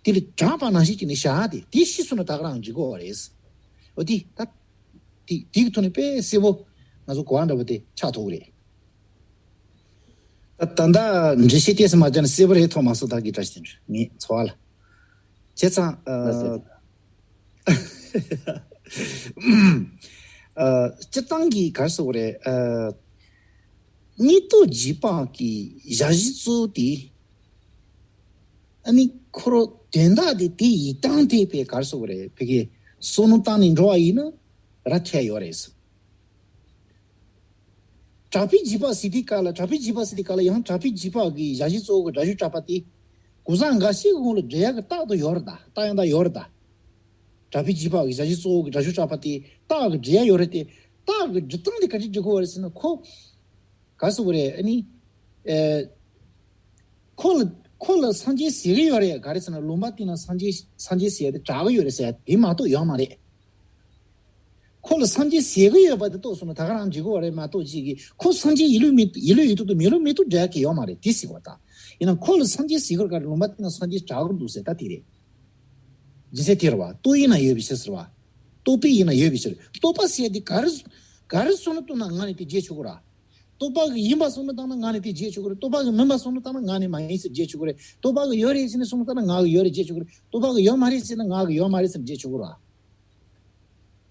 དེ་ལ་གྲགས་པ་ནང་བཞིན་བྱས་ནས་བཞག་སྟེ་དེ་ཤེས་སོང་ན་ད་ག་རང་འཇིགས་དགོས་པ་རེད། འོ་དེ་ད། དེ་དེ་གི་ཐོག་ནས་དཔེ་གསལ་པོ་ང་ཚོ་གོ་བ་འདྲ་པོ་དེ་ཆགས་ཐུབ་ཀྱི་རེད། ད་ད་ལྟ་འགྲེལ་བཤད་ཏོག་ཙམ་མ་བརྒྱབ་ན་གསལ་པོ་རེད་མཐོང་མ་སོང་། ད་གི་བཀྲ་ཤིས་བདེ་ལེགས་ངའི་ཚོར་བ་ལ། བྱས་ཙང་། ཨ། ལགས་སོ། ཨ། སྤྱིར་བཏང་གི་ག་རེ་ཟེར་དགོས་རེད། ཨ། དངོས་སྟོབས་འཇིགས་པ་གི་བྱ་གཞི་གཙོ་བོ་དེ། ཨ་ནི་ཁོ་རང་དོན་དག་དེ་དེ་ཡིན་སྟངས་དེ་དཔེ་ག་རེ་ཟེར་དགོས་རེད། ཕ་གི་བསམ་བློ་བཏང་ནས་འགྲོ་བ་ཡིན་ན་ར་འཕྲོད་ཡོད་རེད། གྲགས་པས་འཇིགས་པ་ཟེར་དུས་སྐབས་ལ། གྲགས་པས་འཇིགས་པ་ཟེར་དུས་སྐབས་ལ་ཡང་གྲགས་པས་འཇིགས་པ་གི་བྱ་གཞི་གཙོ་བོ་གི་སྒྲ་བསྒྱུར་གྲགས་པ་དེ། གོ་ས་འགའ་ཤས་ཀྱི་ངོ་ལ་འགྲོ་ཡག་གི་རྟགས་དེ་ཡོད་རེད་ད། རྟགས་ཡང་དག་ཡོད་རེད་ད། གྲགས་པས་འཇིགས་པ་གི་བྱ་གཞི་གཙོ་བོ་གི་སྒྲ་བསྒྱུར་གྲགས་པ་དེ་རྟགས་ཀྱི་འགྲོ་ཡག་ཡོད་རེད་དེ། རྟགས་ཀྱི་འགྲོ་སྟངས་དེ་ག་འདྲ་འགྲོ་གི་ཡོད་རེད་ཟེར་ན། ཁོ་ག་རེ་ཟེར་དགོས་རེད། ཨ་ནི། ཨེ། ཁོ་ལ་ཁོ་ལ་སངས་རྒྱས་ཟེར་གྱི་ཡོད་རེད། ག་རེ་ཟེར་ན་ལུང་པ་དེ་ན་སངས་རྒྱས་སངས་རྒྱས་ཟེར་ཡག་དེ་གྲགས་ཀྱི་ཡོད་རེད་ཟེར་ཡག་དེ་མ་གཏོགས་ཡོད་མ་རེད། ཁོ་ལ་སངས་རྒྱས་ཟེར་གྱི་ཡོད་པ་དེ་རྟོགས་སོང་ན་ད་ག་རང་འགྲིག་གི་རེད་མ་གཏོགས། ཅིག་གིས་ཁོ་སངས་རྒྱས་ཡིན་ལུགས་མེད་ཡིན་ལུགས་ཡིན་ཐོག་ཏུ་མེད་ལུགས་མེད་ཐོག་འགྲོ་ཡག་གི་ཡོད་མ་རེད། དེ་ཟེར་བ་དང་། ཡིན་ན་ཁོ་ལ་སངས་རྒྱས་ཟེར་གྱི་ཡོད་ག་རེ། ལུང་པ་དེ་ན་སངས་རྒྱས་གྲགས་ཀྱི་འདུག་ཟེར་ད་དེ་རེད། རྒྱུ་མཚན་དེ་རེད་བ། རྟོགས་ཡིན་ན་ཡོད་པའི་ཕྱིར་ཟེར་བ། རྟོགས་པས་ཡིན་ན་ཡོད་པའི་ཕྱིར། རྟོགས་པ་ཟེར་དེ་ག་རེ་ག་རེ་བསམ་བློ་བཏང་ན་ང་ནི་དེ་བརྗེད་ཆོག་གི་རེད། རྟོགས་པ་གི་ཡིན་པ་བསམ་བློ་བཏང་ན་ང་ནི་དེ་བརྗེད་ཆོག་གི་རེད། རྟོགས་པ་གི་མིན་པ་བསམ་བློ་བཏང་ན་ང་ནི་མ་ཡིན་ཟེར་བརྗེད་ཆོག་གི་རེད། རྟོགས་པ་གི་ཡོད་རེད་ཟེར་ནས་བསམ་བློ་བཏང་ན་ང་གི་ཡོད་རེད་བརྗེད་ཆོག་གི་རེད། རྟོགས་པ་གི་ཡོད་མ་རེད་ཟེར་ན་ང་གི་ཡོད་མ་རེད་ཟེར་ནས་བརྗེད་ཆོག་གི་རེད།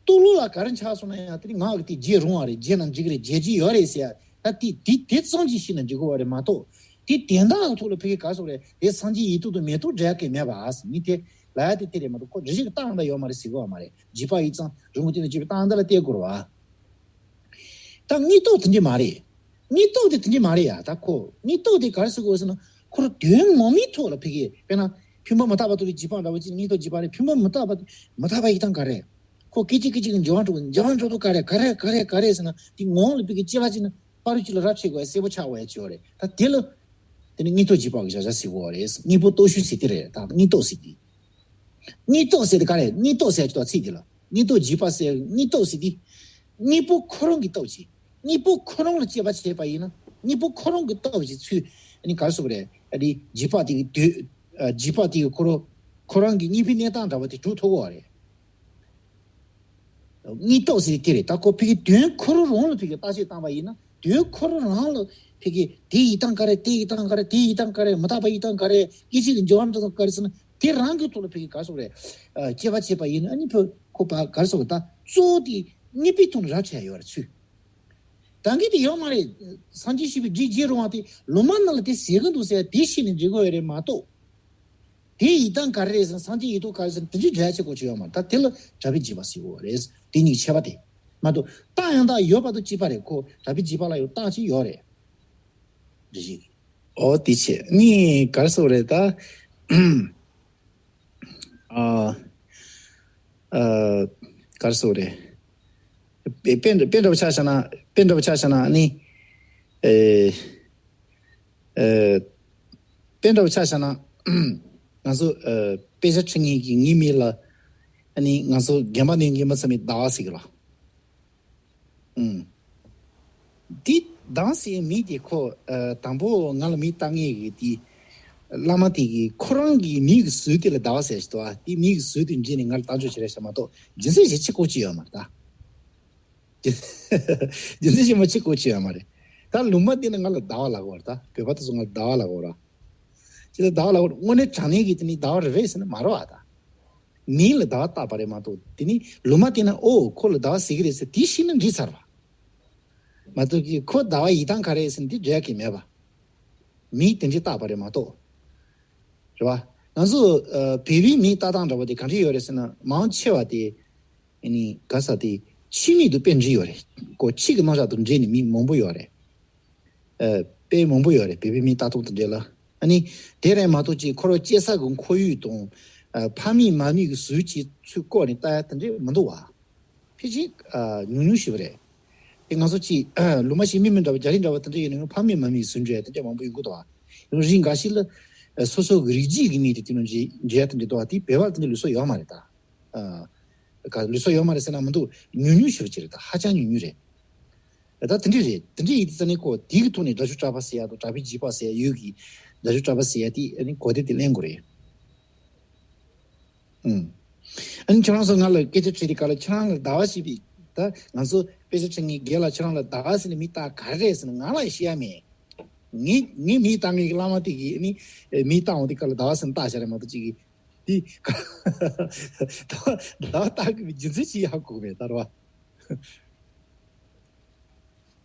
རྟོགས་ལུགས་ལ་ག་རེ་ཆགས་སོང་ན་ཡང་དེ་ནི་ང་གི་དེ་བརྗེད་རུང་བ་རེད། བརྗེད་ན་འགྲིག་གི་རེད། བརྗེད་ཀྱི་ཡོད་རེད་ཟེར་ཡ། ད་དེ་དེ་དེ་ཙམ་གྱིས་ཤེས་ན་འགྲིག་གི་རེད་མ་གཏོགས། དེ་དོན་དག་གི་ཐོག་ལ་ཕ་གི་ག་རེ་ཟེར་དགོས་རེད། དེ་སངས་རྒྱས་ཡིན་ཐོག་ཏུ་མེད་ཐོག་འགྲོ་ཡག་གི་མེད་པ། ཨ་ཟེར་མི་དེ་ལ་ཡ་དེ་དེ་རེད་མ་གཏོགས། ཁོ་རེ་ཞིག་གི་རྟགས་འདྲ་ཡོད་མ་རེད་ཟེར་གི་ཡོད་མ་རེད། འཇིགས་པ་ཡིན་ཙང་རི་མོ་དེ་ནི་འཇིགས་པའི་རྟགས་འདྲ་ལ་བལྟས་དགོས་རེད་བ། ད་དངོས་སྟོབས་དེ་འདྲ་མ་རེད། དངོས་སྟོབས་དེ་དེ་འདྲ་མ་རེད་ཡ། ད་ཁོ་དངོས་སྟོབས་དེ་ག་རེ་ཟེར་དགོས་ཟེར་ན། ཁོ་རང་དོན་ངོ་མའི་ཐོག་ལ་ཕ་གི་དཔེར་ན་འཕེན་པ་མི་རྟག་པ་རྟོགས་པའི་འཇིགས་པ་འདྲ་བོ་ཅིག་དངོས་སྟོབས་འཇིགས་པ་རེད། འཕེན་པ་མི་རྟག་པ་མི་རྟག་པ་ཡིན་སྟངས་ག་རེ། ཁོ་སྐད་ཅིག་སྐད་ཅིག་གི་འགྱུར་བ་འགྲོ་འགྱུར་བ་འགྲོ་དུས་ག་རེ་ག་རེ་ག་རེ་ག་རེ་ཟེར་ན། དེ་ངོ་བོ་ལ་ཕ་གི་དཔྱད་པ་བྱས་ན་ཕ་རོལ་ཅིག་ལ་ར་འཕྲོད་དགོས་ཡ། གསལ་པོ་ཆགས་དགོས་ཡ་ཅིག་ཡོད་རེད། ད་དེ་ལ་དེ་ནི་དངོས་སྟོབས་འཇིགས་པ་གི་བྱ་བྱ་ཟེར་དགོས་རེད། དངོས་པོ་རྟོགས་ཤུགས་ཟེར་དེ་རེད། ད་དངོས་སྟོབས་ཟེར་དེ། དངོས་སྟོབས་ཟེར་དེ་ག་རེ། དངོས་སྟོབས་ཟེར་ཡ་ཅིག་ད་ཚིག་དེ་ལ་དངོས་སྟོབས་འཇིགས་པ་ཟེར། དངོས་སྟོབས་ཟེར་དེ་དངོས་པོ་ཁོ་རང་གི་སྟོབས་ཀྱིས། དངོས་པོ་ཁོ་རང་ལ་དཔྱད་པ་བྱས་པ་ཡིན་ན། དངོས་པོ་ཁོ་རང་གི་སྟོབས་ཀྱིས་ཚུར་ཨ་ནི་ག་རེ་ཟེར་དགོས་རེད། ཨ་ནི་འཇིགས་པ་དེ་གི་དུས་ཨ་འཇིགས་པ་དེ་གི་ཁོ་རང་ཁོ་རང་གི་དངོས་པོའི་གནས་སྟངས་འདྲ་བ་དེ་གྲུབ་ཐུབ་ཀྱི་ཡོད་རེད། དངོས་སྟོབས་ཟེར་དེ་རེད། ད་ཁོ་ཕ་གི་དོན་ཁོ་རང་རང་ལ་ཕ་གི་བརྟག་དཔྱད་བཏང་བ་ཡིན་ན། དོན་ཁོ་རང་རང་ལ་ཕ་གི་དེ་ཡིན་སྟངས་ག་རེ། དེ་ཡིན་སྟངས་ག་རེ། དེ་ཡིན་སྟངས་ག་རེ། མི་རྟག་པ་ཡིན་སྟངས་ག་རེ། སྐད་ཅིག་གི་འགྱུར་བ་འགྲོ་སྟངས་ག་རེ་ཟེར་ན། དེ་རང་གི་ཐོག་ལ་ཕ་གི་ག་རེ་ཟེར་དགོས་རེད། ཨ་དཔྱད་པ་བྱས་པ་ཡིན་ན། ཨ་ནི་ཕ་ཁོ་པ་ག་རེ་ཟེར་དགོས། ད་གཙོ་བོ་དེ་དངོས་པོའི་ཐོག་ནས་ར་འཕྲོད་ཡ་ཡོད་རེད་ཚུར། ད་གིན་དེ་ཡོད་མ་རེད། སངས་རྒྱས་ཞེས་པའི་རིགས་བརྗེད་རུང་བ་དེ་ལུང་མ་ནང་ལ་དེ་ཟེར་གི་འདུག་ཟེར་དེ་ཤེས་ནས་འགྲིག་གི་ཡོད་རེད་མ་གཏོགས། དེ་ཡིན་སྟངས་ག་རེ་རེད་ཟེར་ན། སངས་རྒྱས་ཡིན་ཐོག་ག་རེ་ཟེར་ན། དེ་འདྲའི་འགྲེལ་བྱེད་དགོས་ཀྱི་ཡོད་མ་རེད། ད་དེ་ལ་གྲགས་པས་འཇིགས་པ་ཟེར་གི་ཡོད་རེད། དེ་གཉིས་ཁྱད་པར་དེ་མ་གཏོགས། རྟགས་ཡང་དག་ཡོད་པ་དང་གཅིག་པ་རེད། ཁོ་གྲགས་པས་འཇིགས་པ་ལ་ཡང་རྟགས་གཅིག་ཡོད་རེད། འགྲེལ་བཤད་ཀྱི། ཨོ་དེ་བྱས་ནི་ག་རེ་ཟེར་དགོས་རེད་ད། ཨ། ཨ། ག་རེ་ཟེར་དགོས་རེད། དཔེ་དཔེ་འདྲ་པོ་ཆ་བཞག་ན། དཔེ་འདྲ་པོ་ཆ་བཞག་ན་ནི། ཨེ། ཨེ། དཔེ་འདྲ་པོ་ཆ་བཞག་ན། ང་ཚོ་ཨེ་དཔེ་ཆ་འབྲི་མཁན་གྱི་ངའི་མིང་ལ། ཨ་ནི་ང་ཚོ་རྒན་པ་ནས་རྒན་པ་ཚང་མས་ཟླ་བ་ཟེར་གི་ལ། ཨུམ། འདི་ཟླ་བ་ཟེར་མི་དེ་ཁོ། ཨ། དང་པོ་ང་ལ་མིང་བཏགས་མཁན་གྱི་དེ། བླ་མ་དེ་གིས་ཁོ་རང་གི་མིང་གི་ཟུར་དེ་ལ་ཟླ་བ་ཟེར་ཞིག་འདུག་ཨ། དེ་མིང་གི་ཟུར་དེ་འབྲི་ནས་ང་ལ་བཏགས་འཇོག་བྱེད་རེད་ཤག་མ་གཏོགས་རྒྱུ་མཚན་གཞན་ཅི་གོ་ཅི་ཡོད་མ་རེད་ད། རྒྱུ་མཚན་གཞན་མ་ཅི་གོ་ཅི་ཡོད་མ་རེད། ད་ལུང་མ་དེ་ནི་ང་ལ་ཟླ་བ་ལབ་ཀྱི་ཡོད་རེད་ད། བོད་པ་དེ་ཚོ་ང་ལ་ཟླ་བ་ལབ་ཀྱི་ཡོད་རེད། ཅི་ལྟར་ཟླ་བ་ལབ་ཀྱི་ཡོད་རེད། དངོས་གནས་དྲང་གནས་ཀྱི་དེ་ནི་ཟླ་བ་རེད་པས་ཟེར་ན་མ་རེད་པ་ད། མིང་ལ་ཟླ་བ་བཏགས་པ་རེད་མ་གཏོགས། དེ་ནི་ལུང་མ་དེ་ན་ཨོ་ཁོ་ལ་ཟླ་བ་ཟེར་གྱི་རེད་ཟེར་དེ་ཤེས་ན་འགྲིག་ཚར་བ། མ་གཏོགས་ཀྱི་ཁོ་ཟླ་བ་ཡིན་སྟངས་ག་རེ་ཟེར་ན་དེ་འགྲེལ་གྱི་མེད་པ། མིང་དེ་འདྲ་བཏགས་པ་རེད་མ་གཏོགས། རེད་པ། ང་ཚོ་ཨ་བོད་པའི་མིང་བཏགས་སྟངས་འདྲ་པོ་དེ་ག་འདྲ་ཡོད་རེད་ཟེར་ན། མང་ཆེ་བ་དེ་ཨ་ནི་ག་ས་དེ་ཆོས་མིང་དུ་དཔེ་འབྲི་ཡོད་རེད། ཁོ་ཆོས་ཀྱི་རྣམ་གཞག་ཏུ་འབྲི་ནས་མིང་མང་པོ་ཡོད་རེད། ཨ། དཔེ་མང་པོ་ཡོད་རེད། བོད་པའི་མིང་བཏགས་སྟངས་དེ་འདྲ་ལ། ཨ་ནི་དེ་རེད་མ་གཏོགས་ཅིག་ཁོ་རང་སྐྱེས་ས་གི་ཁོར་ཡུག་དང་། ཨ། ཕ་མེས་མ་ནུས་ཀྱི་ཟུར་གྱིས་ཚུར་བཀོག་ནས་བཏགས་ཡ་དེ་འདྲ་མི་འདུག་བ། ཕལ་ཆེར་ཉུང་ཉུང་ཞིག་རེད། དེ་ང་ཚོ་ཅིག་ལུང་པ་ཞིག་མི་མི་འདྲ་བ་རྒྱ་རིགས་འདྲ་བ་དེ་འདྲ་ཡིན་ན་ཕ་མེས་མ་མེས་ཟུང་འབྲེལ་དེ་འདྲ་མང་པོ་ཡོང་གི་འདུག་ཨ། ཡང་རིགས་འགའ་ཞིག་ལ་སོ་སོ་གི་རིགས་རྒྱུད་ཀྱི་མི་དེ་དེ་ནང་འབྲེལ་དེ་འདྲ་འདུག་ཨ། དེ་བོད་པ་དེ་འདྲ་ལུགས་སྲོལ་ཡོད་མ་རེད་ད། ཨ། ག་ལུགས་སྲོལ་ཡོད་མ་རེད་ཟེར་ན་མི་འདུག་ཉུང་ཉུང་ཞིག་ཅིག་རེད་ད། ཧ་ཅང་ཉུང་ཉུང་རེད། ད་དེ་འདྲ་རེད། དེ་འདྲ་ཡིན་དུས་ཙ་ནས་ཁོ་དེ་གི་ཐོག་ནས་སྒྲ་སྒྱུར་གྲགས་པ་ཟེར་ཡ་དང་གྲགས་པའི་འཇིགས་པ་ཟེར་ཡ་ཡོད་གི། སྒྲ་སྒྱུར་གྲགས་པ་ཟེར་ཡ་དེ་ཨ་ནི་གོ་བདེ་དེ་ལེན་དགོས་རེད། ཨུམ། ཨ་ནི་ཁྱེད་རང་ཚོ་ང་ལ་སྐད་ཆ་དྲིས་དེ་ག་ལ་ཁྱེད་རང་ལ་ཟླ་བ་ཞེས་པའི་ད་ང་ཚོ་དཔེ་ཆ་ཁྲིད་མཁན་རྒན་ལགས་ཁྱེད་རང་ལ་ཟླ་བ་ཟེར་ནས་མིང་བཏགས་ག་རེ་རེད་ཟེར་ན་ང་ལ་ཤེས་ཡ་མེད། ངས་ངས་མིང་བཏགས་མཁན་གྱི་བླ་མ་དེ་གིས་ཨ་ནི་མིང་བཏགས་འོང་དེ་ག་ལ་ཟླ་བ་ཟེར་ནས་བཏགས་བཞག་རེད་མ་གཏོགས་ཅིག་གིས་དེ་ཟླ་བ་ཟླ་བ་བཏགས་དགོས་པའི་རྒྱུ་མཚན་ཅིག་ཧ་གོ་གི་མེད་ད་རེད་བ།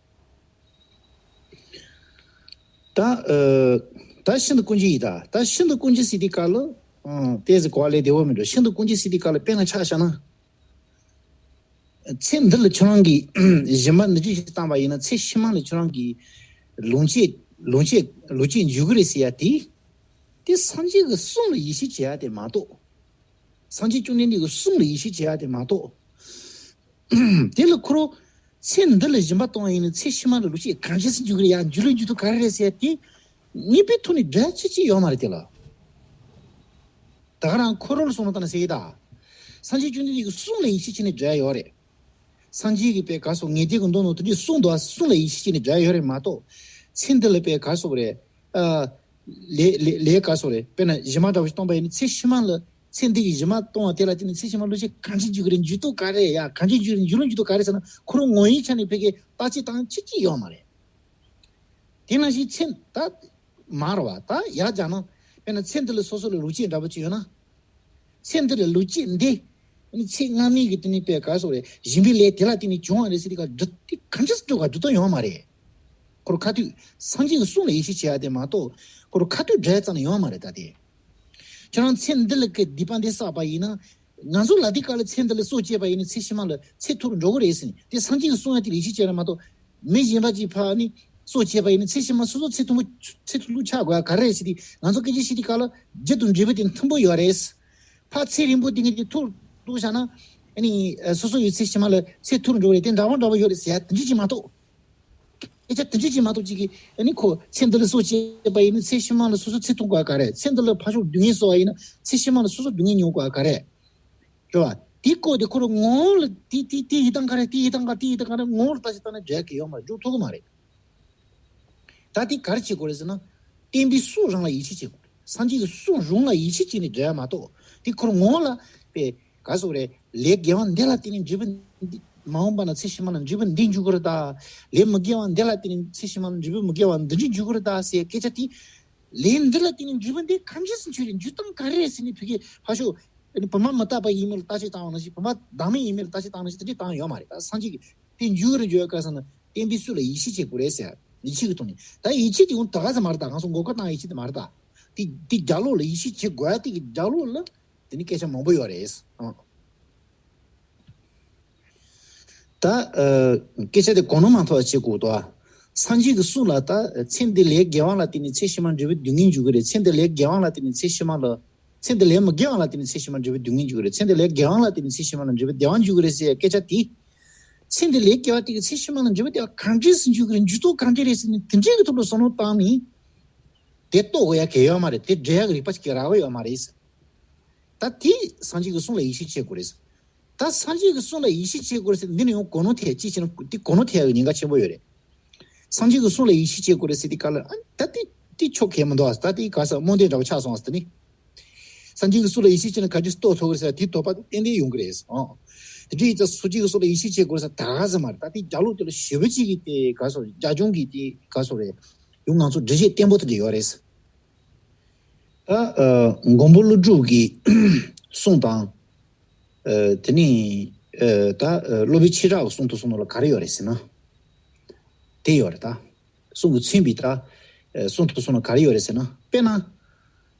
ད་ཨ། ད་ཤིན་ཏུ་ཀུན་གྱི་ཡི་ད། ད་ཤིན་ཏུ་ཀུན་གྱི་སྲིད་དེ་ག་ལ། ཨང་། ཏོག་ཙམ་གོ་བ་ལས་བདེ་བོ་མི་འགྲོ། ཤིན་ཏུ་ཀུན་གྱི་སྲིད་དེ་ག་ལ་དཔེར་ན་ཆ་བཞག་ན། ཚེ་འདི་ལ་ཁྱོད་རང་གིས་སྦྱིན་པ་འདི་འདྲ་ཞིག་བཏང་པ་ཡིན་ན་ཚེ་ཕྱི་མ་ལ་ཁྱོད་རང་གིས་ལོངས་སྤྱོད་ལོངས་སྤྱོད་ལོངས་སྤྱོད་འཇུག་གི་རེད་ཟེར་ཡ་དེ། དེ་སངས་རྒྱས་ཀྱི་གསུང་ལ་ཡིད་ཆེས་བྱེད་ཡ་དེ་མ་གཏོགས། སངས་རྒྱས་བཅོམ་ལྡན་འདས་ཀྱི་གསུང་ལ་ཡིད་ཆེས་བྱེད་ཡ་དེ་མ་གཏོགས། དེ་ལ་ཁོ་རང་ཚེ་འདི་ལ་སྦྱིན་པ་གཏོང་བ་ཡིན་ན་ཚེ་ཕྱི་མ་ལ་ལོངས་སྤྱོད་གང་ཅི་ཟིན་འཇུག་གི་རེད་ཡ། འཇུག་ལོས་འཇུག་ཐུབ་ག་རེ་རེད་ཟེར་ཡ་དེ་ངེས་པའི་ཐོག་ནས་འགྲེལ་ཆེ་ཅིག་ཡོད་མ་རེད་དེ་ལ། ད་ག་རང་ཁོ་རང་ལ་སོང་ན་ད་ན་ཟེར་གི་ད། སངས་རྒྱས་བཅོམ་ལྡན་འདས་ཀྱི་གསུང་ལ་ཡིད་ཆེས་བྱས་ནས་འགྲེལ་ཡོད་རེད། སངས་རྒྱས་ཀྱི་པའི་ག་སོགས་ངེས་དོན་གྱི་མདོ་ནང་དུ་འདི་གསུང་འདུག་གསུང་ལ་ཡིད་ཆེས་བྱས་ནས་འགྲེལ་ཡོད་རེད་མ་གཏོགས། ཚེ་འདི་ལ་པའི་ག་སོགས་རེད། ཨ། ལས་ལས་ལས་ག་སོགས་རེད། དཔེར་ན་སྦྱིན་པ་འདྲ་བོ་ཞིག་གཏོང་པ་ཡིན་ན་ཚེ་ཕྱི་མ་ལ་ཚེ་འདི་གི་སྦྱིན་པ་གཏོང་བ་དེ་ལ་བརྟེན་ནས་ཚེ་ཕྱི་མ་ལོངས་སྤྱོད་གང་ཅི་འཇུག་གི་རེད། འཇུག་ཐུབ་ག་རེ་ཡ། གང་ཅི་འཇུག་རེད། འཇུག་ལོས་འཇུག་ཐུབ་ག་རེ་ཟེར་ན་ཁོ་རང་ངོ་ཡིན་ཆ་ནས་ཕ་གིར་བརྟག་དཔྱད་བཏང་ཅི་ཅི་ཡོད་མ་རེད། དེ་ནང་བཞིན་ཚེ་ད་མར་བ་ད་ཡར་སྦྱར་ན། དཔེར་ན་ཚེ་འདི་ལ་སོ་སོ་ལ་ལོངས་སྤྱོད་འདྲ་པོ་ཅིག་ཡོད་ན། ཚེ་འདི་ལ་ལོངས་སྤྱོད་འདི། ཨ་ནི་ཚེ་སྔ་མའི་གི་དེ་ནི་པའི་ག་སོགས་རེད། སྦྱིན་པའི་ལས་དེ་ལ་བརྟེན་ནས་བྱུང་བ་རེད་ཟེར་དེ་ག་སྒྲུབ་དེ་གང་ཅི་སྒྲུབ་ག་སྒྲུབ་སྟངས་ཡོད་མ་རེད། ཁོ་རང་ཁ་ཐུག་སངས་རྒྱས་ཀྱི་གསུང་ལ་ཡིད་ཆེས་བྱེད་ཡ་དེ་མ་གཏོགས་ཁོ་རང་ཁ་ཐུག་འགྲེལ་ཙམ་ཡོད་མ་རེད་ད་དེ། ཁྱེད་རང་ཚེ་འདི་ལ་གི་སྡིག་པ་འདི་བསགས་པ་ཡིན་ན། ང་ཚོ་ལ་དེ་ག་ལ་ཚེ་འདི་ལ་སྲོག་བཅད་པ་ཡིན་ན་ཚེ་ཕྱི་མ་ལ་ཚེ་ཐུར་འགྲོ་གི་རེད་ཟེར་ནས་དེ་སངས་རྒྱས་ཀྱི་གསུང་ཡ་དེ་ལ་ཡིད་ཆེས་བྱེད་ར་མ་གཏོགས། མི་གཞན་པ་ཅིག་ཕ་ནི་སྲོག་བཅད་པ་ཡིན་ན་ཚེ་ཕྱི་མ་སོ་སོ་ཚེ་ཐུང་པོ་ཚེ་ཐུང་ཐུང་ཆགས་དགོས་ཡ་ག་རེ་རེད་ཟེར་དེ་ང་ཚོ་སྐད་ཆ་བཤད་དེ་ག་ལ་རྒྱུ་དང་འབྲས་བུ་དེ་མཐུན་པོ་ཡོད་རེད། ཕ་ཚེ་རིང་པོ་དེ་ངས་དེ་ཐུར་འདུག་བཞག་ན་ཨ་ནི་སོ་སོ་ཡི་ཚེ་ཕྱི་མ་ལ་ཚེ་ཐུར་འགྲོ་གི་རེད། དེ་འདྲ་བོ་འདྲ་བོ་ཡོད་རེད་ཟེར་ཡ་དེ་འདྲ་ཅིག་མ་གཏོགས། སྐད་ཆ་དེ་འདྲ་ཅིག་མ་གཏོགས་ཅིག་གིས་ཨ་ནི་ཁོ་ཚེ་འདི་ལ་སྲོག་བཅད་པ་ཡིན་ན་ཚེ་ཕྱི་མ་ལ་སོ་སོ་ཚེ་ཐུང་དགོས་ཡ་ག་རེ། ཚེ་འདི་ལ་ཕར་ཕྱོགས་སྡུག་བསྔལ་གསོག་པ་ཡིན་ན་ཚེ་ཕྱི་མ་ལ་སོ་སོ་སྡུག་བསྔལ་མྱོང་དགོས་ཡ་ག་རེ། རེད་བ། དེའི་སྐོར་དེ་ཁོ་རང་ངོ་བོ་ལ་དེ་དེ་དེ་ཡིད་ཐང་ག་རེ། དེ་ཡིད་ཐང་ག་དེ་ཡིད་ཐང་ག་རེ། ངོ་བོ་ལ་ལྟ་ཞིག་བཏང་ན་འགྲེལ་གི་ཡོད་མ་རེད། འགྲོ་ཐུབ་གི་མ་རེད། ད་དེ་ག་རེ་བྱེད་དགོས་རེད་ཟེར་ན། བསྟན་པའི་སྲོག་རང་ལ་ཡིད་ཆེས་བྱེད་དགོས་རེད། སངས་རྒྱས་ཀྱི་གསུང་རང་ལ་ཡིད་ཆེས་བྱས་ནས་འགྲེལ་ཡ་མ་གཏོགས་དེ་ཁོ་རང་ངོ་བོ་ལ་པའི་ག་སོགས་རེད། ལས་དགེ་བ་འདི་ལ་བརྟེན་ནས་འབྲས་བུ་འདི་མ་འོངས་པ་ན་ཚེ་ཕྱི་མ་ལ་འབྲས་བུ་འདི་འཇུག་གི་རེད་ད། ལས་མི་དགེ་བ་འདི་ལ་བརྟེན་ནས་ཚེ་ཕྱི་མ་ལ་འབྲས་བུ་མི་དགེ་བ་འདི་འཇུག་འཇུག་གི་རེད་ད་ཟེར་སྐད་ཆ་དེ། ལས་འདི་ལ་བརྟེན་ནས་འབྲས་བུ་འདི་གང་ཅི་ཟིན་ཆོད་རེད། འཇུག་སྟངས་ག་རེ་རེད་ཟེར་ནས་ཕ་གིར་ཕར་ཕྱོགས་ཨ་ནི་བུ་མ་མི་རྟག་པ་ཡིན་མིན་ལ་བརྟག་དཔྱད་བཏང་བ་ནང་བཞིན། བུ་མ་བདག་མེད་ཡིན་མིན་ལ་བརྟག་དཔྱད་བཏང་ནང་བཞིན་དེ་འདྲས་བཏང་ཡོད་མ་རེད། ད་སངས་རྒྱས་ཀྱིས་དེ་འཇུག་གི་རེད་འཇུག་ཡ་ག་ཟེར་ན་བསྟན་པའི་སྲོག་ལ་ཡིད་ཆེས་བྱེད་དགོས་རེད་ཟེར་ཡ་ཡིད་ཆེས་ཀྱི་ཐོག་ནས། ད་ཡིད་ཆེས་དེ་ཡང་ད་ག་ཟེ་མ་རེད། ད་ང་ཚོ་མགོ་སྐོར་བཏང་ཡིད་ཆེས་དེ་མ་རེད། ད་དེ་དེ་རྒྱ་ལོ་ལ་ཡིད་ཆེས་བྱེད་དགོས་ཡ་དེ་གི་རྒྱ་ལོ་ལ་དེ་ནི་སྐད་ཆ་མང་པོ་ཡོད་རེད། ཨང་། ད་ཨ་སྐད་ཆ་དེ་གོ་ནོར་མ་ཐོགས་བྱེད་དགོས་དོ། སངས་རྒྱས་ཀྱི་གསུང་ལ་ད་ཚེ་འདི་ལས་དགེ་བ་ལ་བརྟེན་ནས་ཚེ་ཕྱི་མ་འབྲས་བུ་སྡུག་བསྔལ་འཇུག་གི་རེད། ཚེ་འདི་ལས་དགེ་བ་ལ་བརྟེན་ནས་ཚེ་ཕྱི་མ་ལ། ཚེ་འདི་ལས་མི་དགེ་བ་ལ་བརྟེན་ནས་ཚེ་ཕྱི་མ་འབྲས་བུ་སྡུག་བསྔལ་འཇུག་གི་རེད། ཚེ་འདི་ལས་དགེ་བ་ལ་བརྟེན་ནས་ཚེ་ཕྱི་མ་ལ་འབྲས་བུ་བདེ་བ་འཇུག་གི་རེད་ཟེར་སྐད་ཆ་དེ། ཚེ་འདི་ལས་དགེ་བ་དེ་གི་ཚེ་ཕྱི་མ་ལ་འབྲས་བུ་བདེ་བ་གང་འདྲས་སུ་འཇུག་གི་རེད། འཇུག་ཐོག་གང་འདྲས་རེད་ཟེར་ནས་དེ་འདྲས་ཀྱི་ཐོག་ལ་བསམ་བློ་བཏང་ནས། དེ་རྟོགས་དགོས་ཡ་གལ་ཡོད་མ་རེད། དེ་འགྲེལ་ཡ་གི་རིགས་པ་ཅིག་གི་རག་པ་ཡོད་མ་རེད། ད་དེ་སངས་རྒྱས་ཀྱི་གསུང་ལ་ཡིད་ཆེས་བྱེད་དགོས་རེད། ད་སངས་རྒྱས་ཀྱི་གསུང་ལ་ཡིད་ཆེས་བྱེད་དགོས་རེད་ཟེར་འདི་ནས་ཡང་གོ་ནོར་ཐེབས་ཅི་བྱས་ན་དེ་གོ་ནོར་ཐེབས་ཡག་གི་ཉེན་ཁ་ཆེན་པོ་ཡོད་རེད། སངས་རྒྱས་ཀྱི་གསུང་ལ་ཡིད་ཆེས་བྱེད་དགོས་རེད་ཟེར་དེ་ག་ལ་ཨ་ད་དེ་དེ་ཆོ་གས་མི་འདུག་ཨ། ད་དེ་ག་ས་རྨོངས་དད་འདྲ་བོ་ཆགས་སོང་ཨ། ད་ནི་སངས་རྒྱས་ཀྱི་གསུང་ལ་ཡིད་ཆེས་བྱས་ན་ག་ཅི་རྟོགས་ཐུབ་ཀྱི་རེད་ཟེར་དེ་དོགས་པ་ཏན་ཏན་ཡོང་གི་རེད་ཨ། དེ་འདྲ་ཡིན་ཙང་སངས་རྒྱས་ཀྱི་གསུང་ལ་ཡིད་ཆེས་བྱེད་དགོས་རེད་ཟེར་ད་ག་ཟེ་མ་རེད། ད་དེ་རྒྱ་ལོ་དེ་ལ་ཞེ་པོ་ཅིག་གི་དེ་ག་སོ་རྒྱ་སྦྱོང་གི་དེ་ག་སོ་རེད། ཡང་ང་ཚོ་འགྲེལ་བཤད་བརྟན་པོ་དེ་འདྲ་ཡོད་རེད། ད་ཨ་མགོན་པོ་ཀླུ་སྒྲུབ་ཀྱི་གསུང་དང་། ཨ་དེ་ནས་ཨ་ད་ཨ་སློབ་དཔོན་ཆོས་གྲགས་ཀྱི་གསུང་དུ་གསུངས་ནོ་ལ་ག་རེ་ཡོད་རེད་ཟེར་ན། དེ་ཡོད་རེད་ད། གསུང་གི་མཚོན་པའི་ད་ཨ་གསུང་དུ་གསུངས་ནོ་ག་རེ་ཡོད་རེད་ཟེར་ན། དཔེར་ན།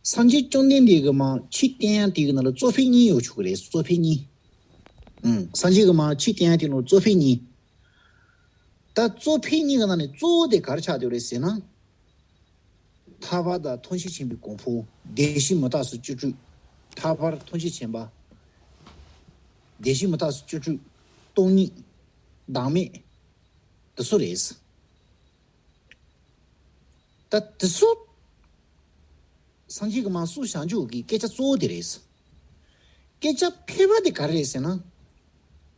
སངས་རྒྱས་བཅོམ་ལྡན་འདས་ཀྱི་མ་ཆོས་བསྟན་ཡ་དེ་གི་ནང་ལ་གཙོ་ཕལ་གཉིས་ཡོད་ཆོག་གི་རེད། གཙོ་ཕལ་གཉིས། ཨུམ། སངས་རྒྱས་ཀྱི་མ་ཆོས་བསྟན་ཡ་དེ་ནང་གཙོ་ཕལ་གཉིས། ད་གཙོ་ཕལ་གཉིས་ཀྱི་ནང་ནས་གཙོ་བོ་དེ་ག་རེ་ཆགས་བསྡད་རེད་ཟེར་ན། ཐར་པ་དང་ཐམས་ཅད་མཁྱེན་པའི་གོ་འཕང་། བདེན་བཞི་མུ་སྟེགས་སུ་སྤྱོད་བཅུག་ཐར་པར་ཐམས་ཅད་མཁྱེན་པ། བདེན་བཞི་མུ་སྟེགས་སུ་སྤྱོད་བཅུག་སྟོང་ཉིད། བདག་མེད། དེ་ཚོ་རེད། ད་དེ་ཚོ་སངས་རྒྱས་ཀྱི་མ་གསུངས་བཞག་འཇུག་གི་སྐད་ཆ་གཙོ་བོ་དེ་རེད། སྐད་ཆ་ཕལ་པ་དེ་ག་རེ་རེད་ཟེར་ན།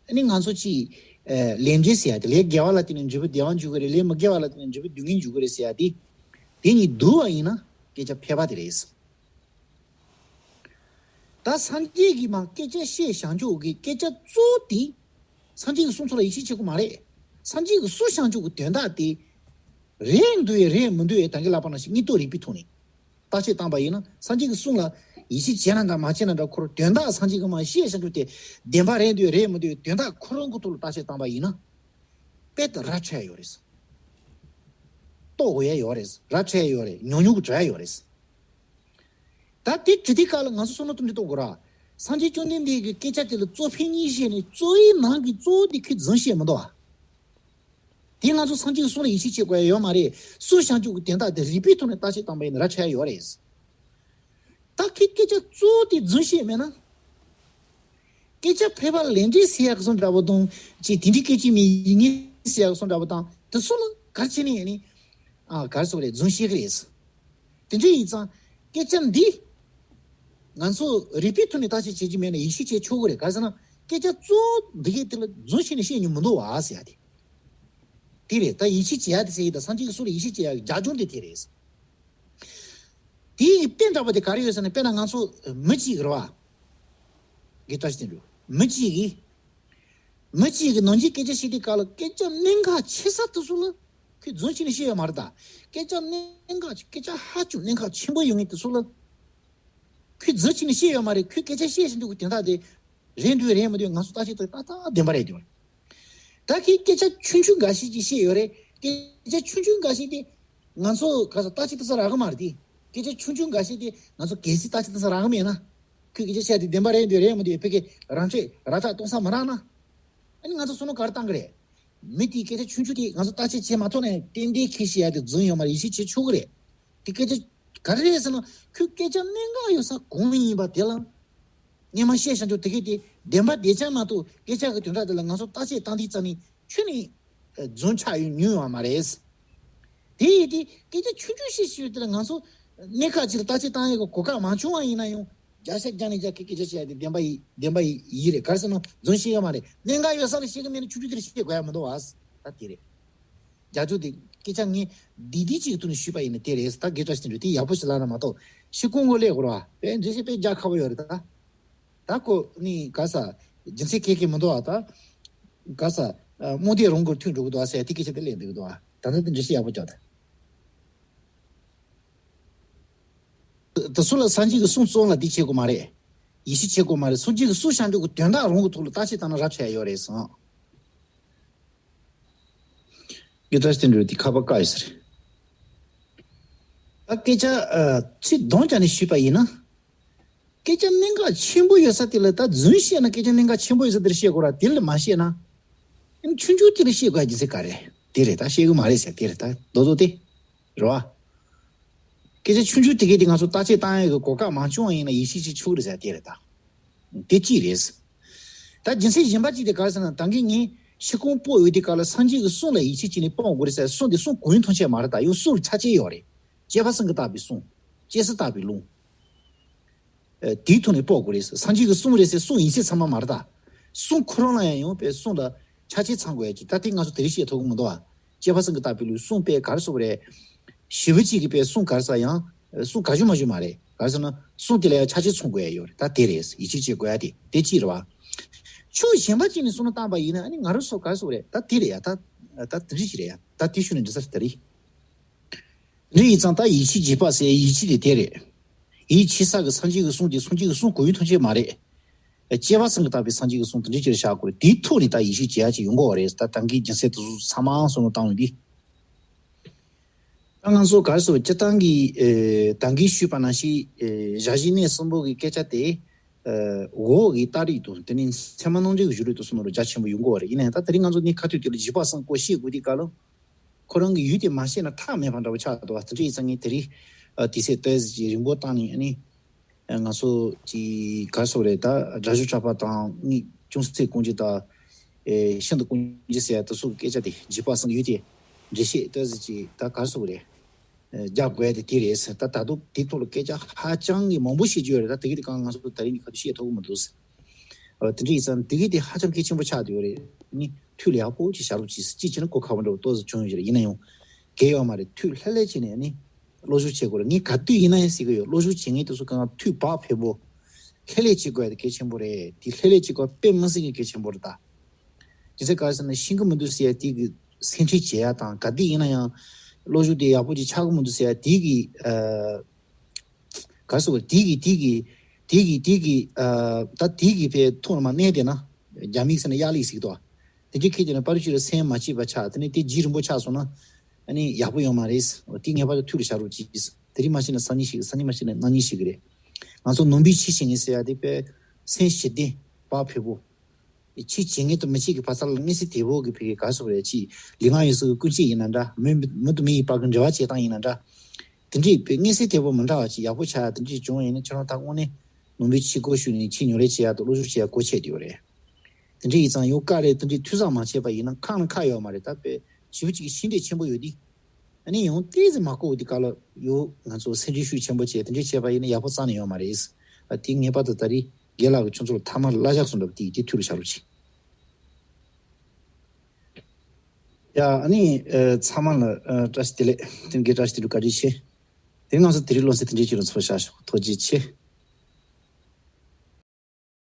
ཨ་ནི་ང་ཚོ་ཅིག་ཨ་ལས་འབྲས་ཟེར་ཡ་དེ། ལས་དགེ་བ་ལ་བརྟེན་ནས་འབྲས་བུ་བདེ་བ་འཇུག་གི་རེད། ལས་མི་དགེ་བ་ལ་བརྟེན་ནས་འབྲས་བུ་སྡུག་བསྔལ་འཇུག་གི་རེད་ཟེར་ཡ་དེ། དེ་གཉིས་བསྡུར་བ་ཡིན་ན་སྐད་ཆ་ཕལ་པ་དེ་རེད། ད་སངས་རྒྱས་ཀྱིས་མ་སྐད་ཆ་བཤད་བཞག་འཇུག་གི་སྐད་ཆ་གཙོ་བོ་དེ། སངས་རྒྱས་ཀྱི་གསུང་ཚོ་ལ་ཡིད་ཆེས་བྱེད་དགོས་མ་རེད། སངས་རྒྱས་ཀྱིས་གསུངས་བཞག་འཇུག་གི་དོན་དག་དེ། རེད་འདུག་ཡས་རེད་མི་འདུག་ཡས། ད་གིན་ལབ་པ་ནང་བཞིན་དངོས་སྟོབས་རིགས་པའི་ཐོག་ནས་བརྟག་དཔྱད་བཏང་པ་ཡིན་ན། སངས་རྒྱས་ཀྱི་གསུང་ལ་ཡིད་ཆེས་བྱས་ན་འདྲ་མ་བྱས་ན་འདྲ། ཁོ་རང་དོན་དག་སངས་རྒྱས་ཀྱིས་མ་བཤད་བཞག་འཇུག་དེ་བདེན་པ་རེད་འདུག་ཡས་རེད་མི་འདུག་ཡས། དོན་དག་ཁོ་རང་གི་ཐོག་ལ་བརྟག་དཔྱད་བཏང་པ་ཡིན་ན། དཔེ་དེ་ར་འཕྲོད་ཡོད་རེད། རྟོགས་དགོས་ཡ་ཡོད་རེད། ར་འཕྲོད་ཡ་ཡོད་རེད། ཉུང་ཉུང་གི་འགྲོ་ཡ་ཡོད་རེད། ད་དེ་དྲི་དེ་ག་ལ་ང་ཚོ་བསམ་བློ་གཏོང་དུས་རྟོགས་དགོས་ར། སངས་རྒྱས་བཅོམ་ལྡན་འདས་ཀྱི་སྐད་ཆ་དེ་ལ་གཙོ་ཕལ་གཉིས་བཤད་ནས། གཙོ་བོའི་ནང་གི་གཙོ་བོ་དེ་ཁོས་རྫུན་བཤད་མི་འདུག་ཨ། དེ་ང་ཚོ་སངས་རྒྱས་ཀྱི་གསུང་ལ་ཡིད་ཆེས་བྱེད་དགོས་ཡ་ཡོད་མ་རེད། གསུངས་བཞག་འཇུག་གི་དོན་དག་དེ་རིགས་པའི་ཐོག་ནས་བརྟག་དཔྱད་བཏང་པ་ཡིན་ན་ར་འཕྲོད་ཡ་ཡོད་རེད། ད་ཁོས་སྐད་ཆ་གཙོ་བོ་དེ་རྫུན་བཤད་མེད་ན། སྐད་ཆ་ཕལ་པ་ལས་འབྲས་ཟེར་ཡག་གི་བཟོ་འདྲ་པོ་དང་། ཅིག་དེ་འདྲའི་སྐད་ཅིག་མའི་ཡིད་ངེས་ཟེར་ཡག་གི་བཟོ་འདྲ་པོ་དང་། དེ་ཚོ་ལ་ག་རེ་བྱས་ནས་ཡིན་ནི། ཨ། ག་རེ་ཟེར་དགོས་རེད། རྫུན་བཤད་གི་རེད། དེ་འདྲ་ཡིན་ཙང་སྐད་ཆ་འདི་ང་ཚོ་རིགས་པའི་ཐོག་ནས་བརྟག་དཔྱད་བྱེད་ཀྱི་མེད་ན་ཡིད་ཆེས་བྱེད་ཆོག་གི་རེད། ག་རེ་ཟེར་ན་སྐད་ཆ་གཙོ་བོ་འདི་གས་དེ་ལ་རྫུན་བྱས་ནས་བཤད་མྱོང་མི་འདུག་བ་ཟེར་ཡ་དེ། དེ་རེད། ད་ཡིད་ཆེས་བྱེད་ཡ་དེ་ཟེར་ཡིན། ད་སངས་རྒྱས་ཀྱི་གསུང་ལ་ཡིད་ཆེས་བྱེད་ཡ་གི་རྒྱབ་ལྗོངས་དེ་དེ་རེད། དེའི་དཔེ་འདྲ་པོ་དེ་ག་རེ་ཡོད་ཟེར་ན། དཔེར་ན་ང་ཚོ་མི་གཅིག་རེད་བ། དགེ་བཀྲ་ཤིས་དོན་གྲུབ། མི་གཅིག་གིས། མི་གཅིག་གིས་ནང་ཆོས་སྐད་ཆ་བཤད་དུས་སྐབས་ལ་སྐད་ཆ་གནད་འགག་ཆེ་ས་དེ་ཚོ་ལ་ཁོས་རྫུན་བྱས་ནས་བཤད་ཡོད་མ་རེད། ད་སྐད་ཆ་གནད་འགག་ཆེ། སྐད་ཆ་ཧ་ཅང་གནད་འགག་ཆེན་པོ་ཡོད་མཁན་དེ་ཚོ་ལ་ཁོས་རྫུན་བྱས་ནས་བཤད་ཡོད་མ་རེད། ཁོས་སྐད་ཆ་བཤད་བཞིན་འདུག་གི་དོན་དག་དེ། རེད་འདུག་རེད་མི་འདུག་ང་ཚོ་བརྟག་དཔྱད་ཏག་ཏག་བདེན་པ་རེད་འདུག་ད་ཁོས་སྐད་ཆ་ཆུང་ཆུང་འགའ་ཞིག་ཅིག་བཤད་ཡོད་རེད། སྐད་ཆ་ཆུང་ཆུང་འགའ་ཞིག་དེ་ང་ཚོ་ག་ས་བརྟག་དཔྱད་ཏག་ས་རག་གི་མ་རེད་དེ། སྐད་ཆ་ཆུང་ཆུང་འགའ་ཞིག་དེ་ང་ཚོ་གལ་སྲིད་བརྟག་དཔྱད་ཏག་ས་རག་གི་མེད་ན། ཁོས་སྐད་ཆ་བཤད་དེ་བདེན་པ་རེད་འདུག་རེད་མི་འདུག་ཕ་གིར་རང་ཆོས་ར་ཁྲག་གཏོང་ས་མ་རག་ན། ཨ་ནི་ང་ཚོ་བསམ་བློ་ག་རེ་བཏང་གི་རེད། མི་དེའི་སྐད་ཆ་ཆུང་ཆུང་དེ་ང་ཚོ་བརྟག་དཔྱད་བྱས་མ་ཐུབ་ན་ཡང་ཏན་ཏན་ཁོས་བཤད་ཡ་དེ་རྫུན་ཡོད་མ་རེད། ཡིད་ཆེས་བྱེད་ཆོག་གི་རེད། དེ་སྐད་ཆ་ག་རེ་རེད་ཟེར་ན། ཁོས་སྐད་ཆ་གནད་འགག་ཡོད་ས་གང་ཡིན་པ་དེ་ལ་སྔོན་མ་བཤད་བཞག་འཇུག་དེ་གས་དེ་བདེན་པ་བདེ་ཆགས་མ་གཏོགས། སྐད་ཆ་གི་དོན་དག་དེ་ལ་ང་ཚོ་བརྟག་དཔྱད་བཏང་དུས་ཙམ་ནས་ཁྱོན་ནས་རྫུན་ཆགས་ཡོང་མྱོང་ཡོད་མ་རེད། དེ་ཡིན་དུས་སྐད་ཆ་ཆུང་ཆུང་བཤད་བཞིན་ཡོད་དེ་ལ་ང་ཚོ་གནད་འགག་ཅིག་ལ་བརྟག་དཔྱད་བཏང་ཡས་ཀྱི་གོ་སྐབས་མ་བྱུང་བ་ཡིན་ན་ཡང་། བརྒྱ་ཆ་བརྒྱ་ནས་བརྒྱ་ཁོས་སྐད་ཆ་བཤད་ཡ་དེ་བདེན་པ་ཡིན། བདེན་པ་ཡིན་རེད། ག་རེ་ཟེར་ན་རྫུན་བཤད་ཡོད་མ་རེད། གནད་འགག་ཡོད་ས་ལ་བཤད་གི་མེད་ན་ཆུང་ཆུང་དེ་ལ་བཤད་དགོས་ཡ་མི་འདུག་བ། ད་དེ་རེད། རྒྱ་ཇོ་དེ་སྐད་ཆ་ངས་འདི་འདི་གཅིག་གི་ཐོག་ནས་ཞུས་པ་ཡིན་ན་དེ་རེད། ད་དགེ་བཀྲ་ཤིས་དོན་གྲུབ་དེ་ཡག་པོ་ཞིག་ལབ་ན་མ་གཏོགས་ཤི་ཀུང་གོ་ལས་གོ་ར་བ། དཔེ་འདྲི་ཤེས་དཔེ་རྒྱག་ཁ་བོ་ཡོད་རེད་ད། ད་ཁོ་ནི་ག་ས་རྒྱུ་མཚན་ཁེ་ཁེ་མི་འདུག་ཨ། ད་ག་ས་རྨོངས་དད་རང་གིས་མཐུན་འགྲོ་གི་འདུག་ཨ་ཟེར་དེ་སྐད་ཆ་དེ་ལས་འདི་གི་འདུག་ཨ། ད་ནི་དེ་འདྲི་ཤེས་ཡག་པོ་རྒྱག་ད། དེ་ཚོ་ལ་སངས་རྒྱས་ཀྱི་གསུང་རྩོམ་ལ་འདི་བྱེད་དགོས་མ་རེད། ཡིད་ཆེས་བྱེད་དགོས་མ་རེད། སངས་རྒྱས་ཀྱི་གསུང་བཤད་འདོད་ཀྱི་དོན་དག་རང་གི་ཐོག་ལ་བརྟག་དཔྱད་བཏང་ན་རབ་ཆེ་ཡ་ཡོད་རེད་གསུངས། དགེ་བཀྲ་ཤིས་དོན་གྲུབ་དེ་ཁ་པར་བཀག་ཡོད་ས་རེད། ད་སྐད་ཆ་ཨ་ཚིག་དོན་བྱས་ནས་ཞུས་པ་ཡིན་ན། སྐད་ཆ་གནད་འགག་ཆེན་པོ་ཡོད་ས་དེ་ལ་ད་རྫུན་བཤད་ན་སྐད་ཆ་གནད་འགག་ཆེན་པོ་ཡོད་ས་དེར་བཤད་དགོས་ར། དེ་ལ་མ་བཤད་ན། ཨ་ནི་ཆུང་ཆུང་དེ་ལ་བཤད་དགོས་ཡ་རྒྱུ་མཚན་ག་རེ། དེ་རེད། ད་བཤད་གི་མ་རེད་ཟེར་དེ་རེད། ད་རྡོག་རྡོག་དེ། རེད་བ། སྐད་ཆ་ཆུང་ཆུང་དེ་གས་དེ་ང་ཚོ་བརྟག་དཔྱད་བཏང་ཡག་གི་གོ་སྐབས་མ་བྱུང་བ་ཡིན་ན་ཡིད་ཆེས་བྱེད་ཆོག་གི་རེད་ཟེར་དེ་རེད་ད། དེ་གཅིག་རེད། ད་རྒྱུ་མཚན་གཞན་པ་གཅིག་དེ་ག་རེ་ཟེར་ན། ད་གིན་ངས་ཤི་ཀུང་སྤོ་ཡོད་དུས་སྐབས་ལ་སངས་རྒྱས་ཀྱི་གསུང་ལ་ཡིད་ཆེས་བྱས་ནས་སྤོ་དགོས་རེད་ཟེར། གསུང་དེ་གསུང་གང་ཡིན་མཐོང་ཆེན་མ་རེད་ད། ཡང་གསུང་ལ་ཆ་ཤས་ཡོད་རེད། སྐྱེས་པ་སེམས་ཀྱིས་བཏགས་པའི་གསུང་། སྐྱེས་སུ་བཏགས་པའི་ལུང་། ཨ་དེའི་ཐོག་ནས་སྤོ་དགོས་རེད། སངས་རྒྱས་ཀྱི་གསུང་རེད་ཟེར་གསུང་ཡིན་ཚད་ཚང་མ་མ་རེད་ད། གསུང་ཁོ་རང་ལ་ཡང་ཡང་དཔེ་གསུང་ལ་ཆ་ཤས་ཚང་དགོས་ཡ་ཅིག་ད་དེ་ང་ཚོ་དེ་རིང་བཤད་ཐུབ་ཀྱི་མི་འདུག་ཨ། སྐྱེས་པ་སེམས་ཀྱིས་བཏགས་པའི་ལུང་། གསུང་དཔེ་ག་རེ་ཟེར་དགོས་རེད། ཞེ་པོ་ཅིག་གིས་དཔེ་གསུང་ག་རེ་ཟེར་ཡང་། གསུང་ག་ཞུ་མ་ཞུ་མ་རེད། ག་རེ་ཟེར་ན་གསུང་དེ་ལ་ཡང་ཆ་ཤས་ཚང་དགོས་ཡ་ཡོད་རེད། ད་དེ་རེད། ཡིད་ཆེས་བྱེད་དགོས་ཡ་དེ་དེ་གཅིག་རེད་བ། ཕྱོགས་གཞན་པ་ཅིག་ནས་བསམ་བློ་བཏང་པ་ཡིན་ན། ཨ་ནི་ང་རང་ཚོ་ག་རེ་ཟེར་དགོས་རེད། ད་དེ་རེད་ཡ། ད་ད་དེ་འདྲ་ཞིག་རེད་ཡ། ད་དེ་ཞུ་ནས་འདྲི་ས་རེད་ད་རེད། འདི་ཡིན་ཙང་ད་ཡིད་ཆེས་བྱེད་པ་ཟེར་ཡིད་ཆེས་དེ་དེ་རེད། ཡིད་ཆེས་ས་གི་སངས་རྒྱས་ཀྱི་གསུང་དེ་སངས་རྒྱས་ཀྱི་གསུང་གང་ཡིན་མཐོང་ཆེན་མ་རེད། སྐྱེས་པ་སེམས་ཀྱིས་བཏགས་པའི་སངས་རྒྱས་ཀྱི་གསུང་དེ་འདྲ་ཅིག་བཞག་དགོས་རེད། དེའི་ཐོག་ནས་ད་ཡིད་ཆེས་བྱེད་ཡ་ཅིག་ཡོང་གི་ཡོད་རེད། ད་ད་གིན་རྒྱུ་མཚན་དེ་ཚོ་ཚང་མ་བསམ་བློ་བཏང་ཡོང་དུས། ད་ང་ཚོ་ག་རེ་ཟེར། སྤྱིར་བཏང་གི་ཨེ་ད་གིན་ཞུས་པ་ནང་བཞིན་ཨེ་ཞལ་བཞི་གནས་གསུམ་པོ་གི་སྐད་ཆ་དེ་ཨེ་འོག་གི་རྟགས་རིགས་དང་དེ་ནས་ཚད་མ་རྣམ་འགྲེལ་གྱི་བརྗོད་རིགས་དང་བསམ་བློ་རྒྱ་ཆེན་པོ་ཡོང་གི་ཡོད་རེད། ཡིན་ན་ཡང་ད་དེ་རིང་ང་ཚོ་གནས་ཁ་ཐུག་དེ་ལ་རྗེས་དཔག་བསམ་བཀོད་བཤད་དགོས་དུས་སྐབས་ལ། ཁོ་རང་གི་ཡུལ་དེ་མ་ཤེས་ན་ཐག་མེད་པ་འདྲ་བོ་ཆགས་འདུག་བ། དེ་འདྲ་ཡིན་ཙང་ངས་དེ་རིང་ཨ་དུས་ཚོད་ཏོག་ཙམ་ཅིག་རིང་པོ་བཏང་ནས། ཨ་ནི་ང་ཚོ་ཅིག་ག་རེ་ཟེར་དགོས་རེད། ད་སྒྲ་སྒྱུར་གྲགས་པ་དང་ངས་ཅུང་ཟད་སྐུ་མཁྱེན་དང་ ཤིན་ཏུ་དཀོན་གྱི་ཟེར་ཡ་དེ་ཚོ་གི་སྐད་ཆ་དེ་རྗེས་དཔག་བསམ་ཡོད་དེ། འགྲེལ་བཤད་ལྟ་ཟེར་ཅིག་ད་ག་རེ་ཟེར་དགོས་རེད། རྒྱག་དགོས་ཡ་དེ་དེ་རེད་ཟེར། ད་ད་དུང་དེ་ཐོག་ལ་སྐད་ཆ་ཧ་ཅང་གི་མང་པོ་བཤད་རྒྱུ་ཡོད་རེད། ད་དེ་གི་དེ་གང་ང་ཚོ་ད་རིང་གི་ཁ་ཐུག་བཤད་ཐུབ་ཀྱི་མི་འདུག་ཟེར། ཨ་དེ་འདྲ་ཡིན་ཙང་དེ་གི་དེ་ཧ་ཅང་གལ་ཆེན་པོ་ཆགས་བསྡད་ཡོད་རེད། ནི་ཐུགས་ལ་ཡག་པོ་ཅིག་བཞག་རོགས་གྱིས་ཟེར། ཅིག་བྱས་ན་གོ་ཁ་བ་འདྲ་བོ་ཏོག་ཙམ་བྱུང་ཡོད་རེད། ཡིན་ན་ཡང་གལ་ཡོད་མ་རེད། ཐུགས་ལྷོད་ལྷོད་བྱས་ནས་ནི་བློ་སྦྱོང་བྱེད་དགོས་རེད། ངས་ག་དུས་ཡིན་ན་ཡང་ཟེར་གི་ཡོད། བློ་སྦྱོང་བྱེད་མཁན་དེ་ཚོ་གང་ཐུགས་བག་ཕེབས་པོ་ལྷོད་ལྷོད་བྱེད་དགོས་ཡ་དེ་གལ་ཆེན་པོ་རེད། དེ་ལྷོད་ལྷོད་བྱེད་དགོས་པ་དཔེ་མི་སྲིད་ཀྱི་གལ་ཆེན་པོ་རེད་ད། རྒྱུ་མཚན་ག་རེ་ཟེར་ན་ཤེས་ཀྱི་མི་འདུག་ཟེར་ཡ་དེ་གི་སེམས་ཁྲལ་བྱེད་ཡ་དང་། ག་དུས་ཡིན་ན་ཡང་བློ་སྦྱོང་དེ་ཡག་པོ་ཅིག་ཆགས་ཀྱི་མི་འདུག་ཟེར་ཡ་དེ་གི་ཨ། ག་རེ་ཟེར་དགོས་རེད། དེ་གི་དེ་གི་དེ་གི་དེ་གི་ཨ། ད་དེ་གི་ཕའི་ཐོག་ལ་མར་གནས་བསྡད་ན། རྒྱ་མིས་ཟེར་ན་གཡག་ལིག་ཟེར་གི་འདུག་བ། དེ་འདྲའི་ཁྱེད་ཀྱིས་ན་པར་ཅིག་ལ་སེམས་མ་སྐྱིད་པ་ཆགས། དེ་ནས་དེ་ལྗིད་རིང་པོ་ཆགས་སོང་ན་ཨ་ནི་ཡག་པོ་ཡོད་མ་རེད། དེ་ངེས་པར་དུ་ཐུགས་ལ་བཞག་རོགས་གྱིས། དེ་རིང་མ་བྱས་ན་སང་ཉིན་ཞིག་སང་ཉིན་མ་བྱས་ན་གནངས་ཉིན་ཞིག་གི་རེད། ང་ཚོ་ནང་པའི་ཕྱི་བྱེད་མཁན་ཟེར་ཡ་དེ་དཔེ་སེམས་ཞི་བདེ་བག་ཕེབས་པོ། ཕྱི་བྱེད་མཁན་དང་མི་བྱེད་ཀྱི་བར་མཚམས་ལ་མངོན་གསལ་དོད་པོ་གི་ཕ་གི་ག་རེ་ཟེར་དགོས་རེད། ཅིག་ལུས་ངག་ཡིད་གསུམ་གྱི་ཀུན་སྤྱོད་ཡིན་ན་འདྲ། མི་མི་དང་མི་ཡི་བར་གྱི་འབྲེལ་བ་བྱེད་སྟངས་ཡིན་ན་འདྲ། དེ་འདྲའི་དཔེ་མངོན་གསལ་དོད་པོ་མི་འདྲ་བ་ཅིག་ཡག་པོ་ཆགས་ཡ་དེ་འདྲ་བྱུང་བ་ཡིན་ན་ཁྱེད་རང་ད་དངོས་གནས་ནང་པའི་ཕྱི་སྒོ་ཕྱེ་ནས་ཕྱི་ཉོ་རེས་བྱེད་ཡ་དང་བློ་སྦྱོང་བྱེད་ཡ་གལ་ཆེ་བསྡད་ཡོད་རེད། དེ་འདྲ་ཡིན་ཙང་ཡང་ག་རེ་དེ་འདྲའི་ཐུགས་བསམ་མ་བྱས་པ་ཡིན་ན་ཁག་ན་ཁག་ཡོད་མ་རེད། ད་དཔེ་ཞེ་པོ་ཅིག་གི་ཤེས་འདོད་ཆེན་པོ་ཡོད་དེ། ཨ་ནི་ཡང་ཏོག་ཙམ་མ་གོ་བ་དེ་ག་ལ་ཡོད། ང་ཚོ་སེམས་ཁྲལ་ཤུགས་ཆེན་པོ་བྱས་དེ་འདྲ་བྱས་པ་ཡིན་ན་ཡག་པོ་རྩ་ནས་ཡོད་མ་རེད། ཨ་དེ་ངེས་པར་དུ་ད་རེས་རྒན་ལགས་ཀྱིས་ཁྱོད་ཚོ་ལ་ཐ་མག་ལ་བཞག་སོང་འདྲ་བ་དེ་དེ་ཐུགས་ལ་བཞག་རོགས་གྱིས། ཡ་ཨ་ནི་ཨ་ཚང་མ་ལ་ཨ་བཀྲ་ཤིས་བདེ་ལེགས། དེ་རིང་གི་བཀྲ་ཤིས་བདེ་ལེགས། བཀའ་དྲིན་ཆེ། དེ་རིང་ང་ཚོ་དེ་རིང་སློབ་ཚན་དེ་འདྲའི་ཅིག་ལ་ཚོགས་བཞག་ཞོག་ཐུགས་རྗེ་ཆེ།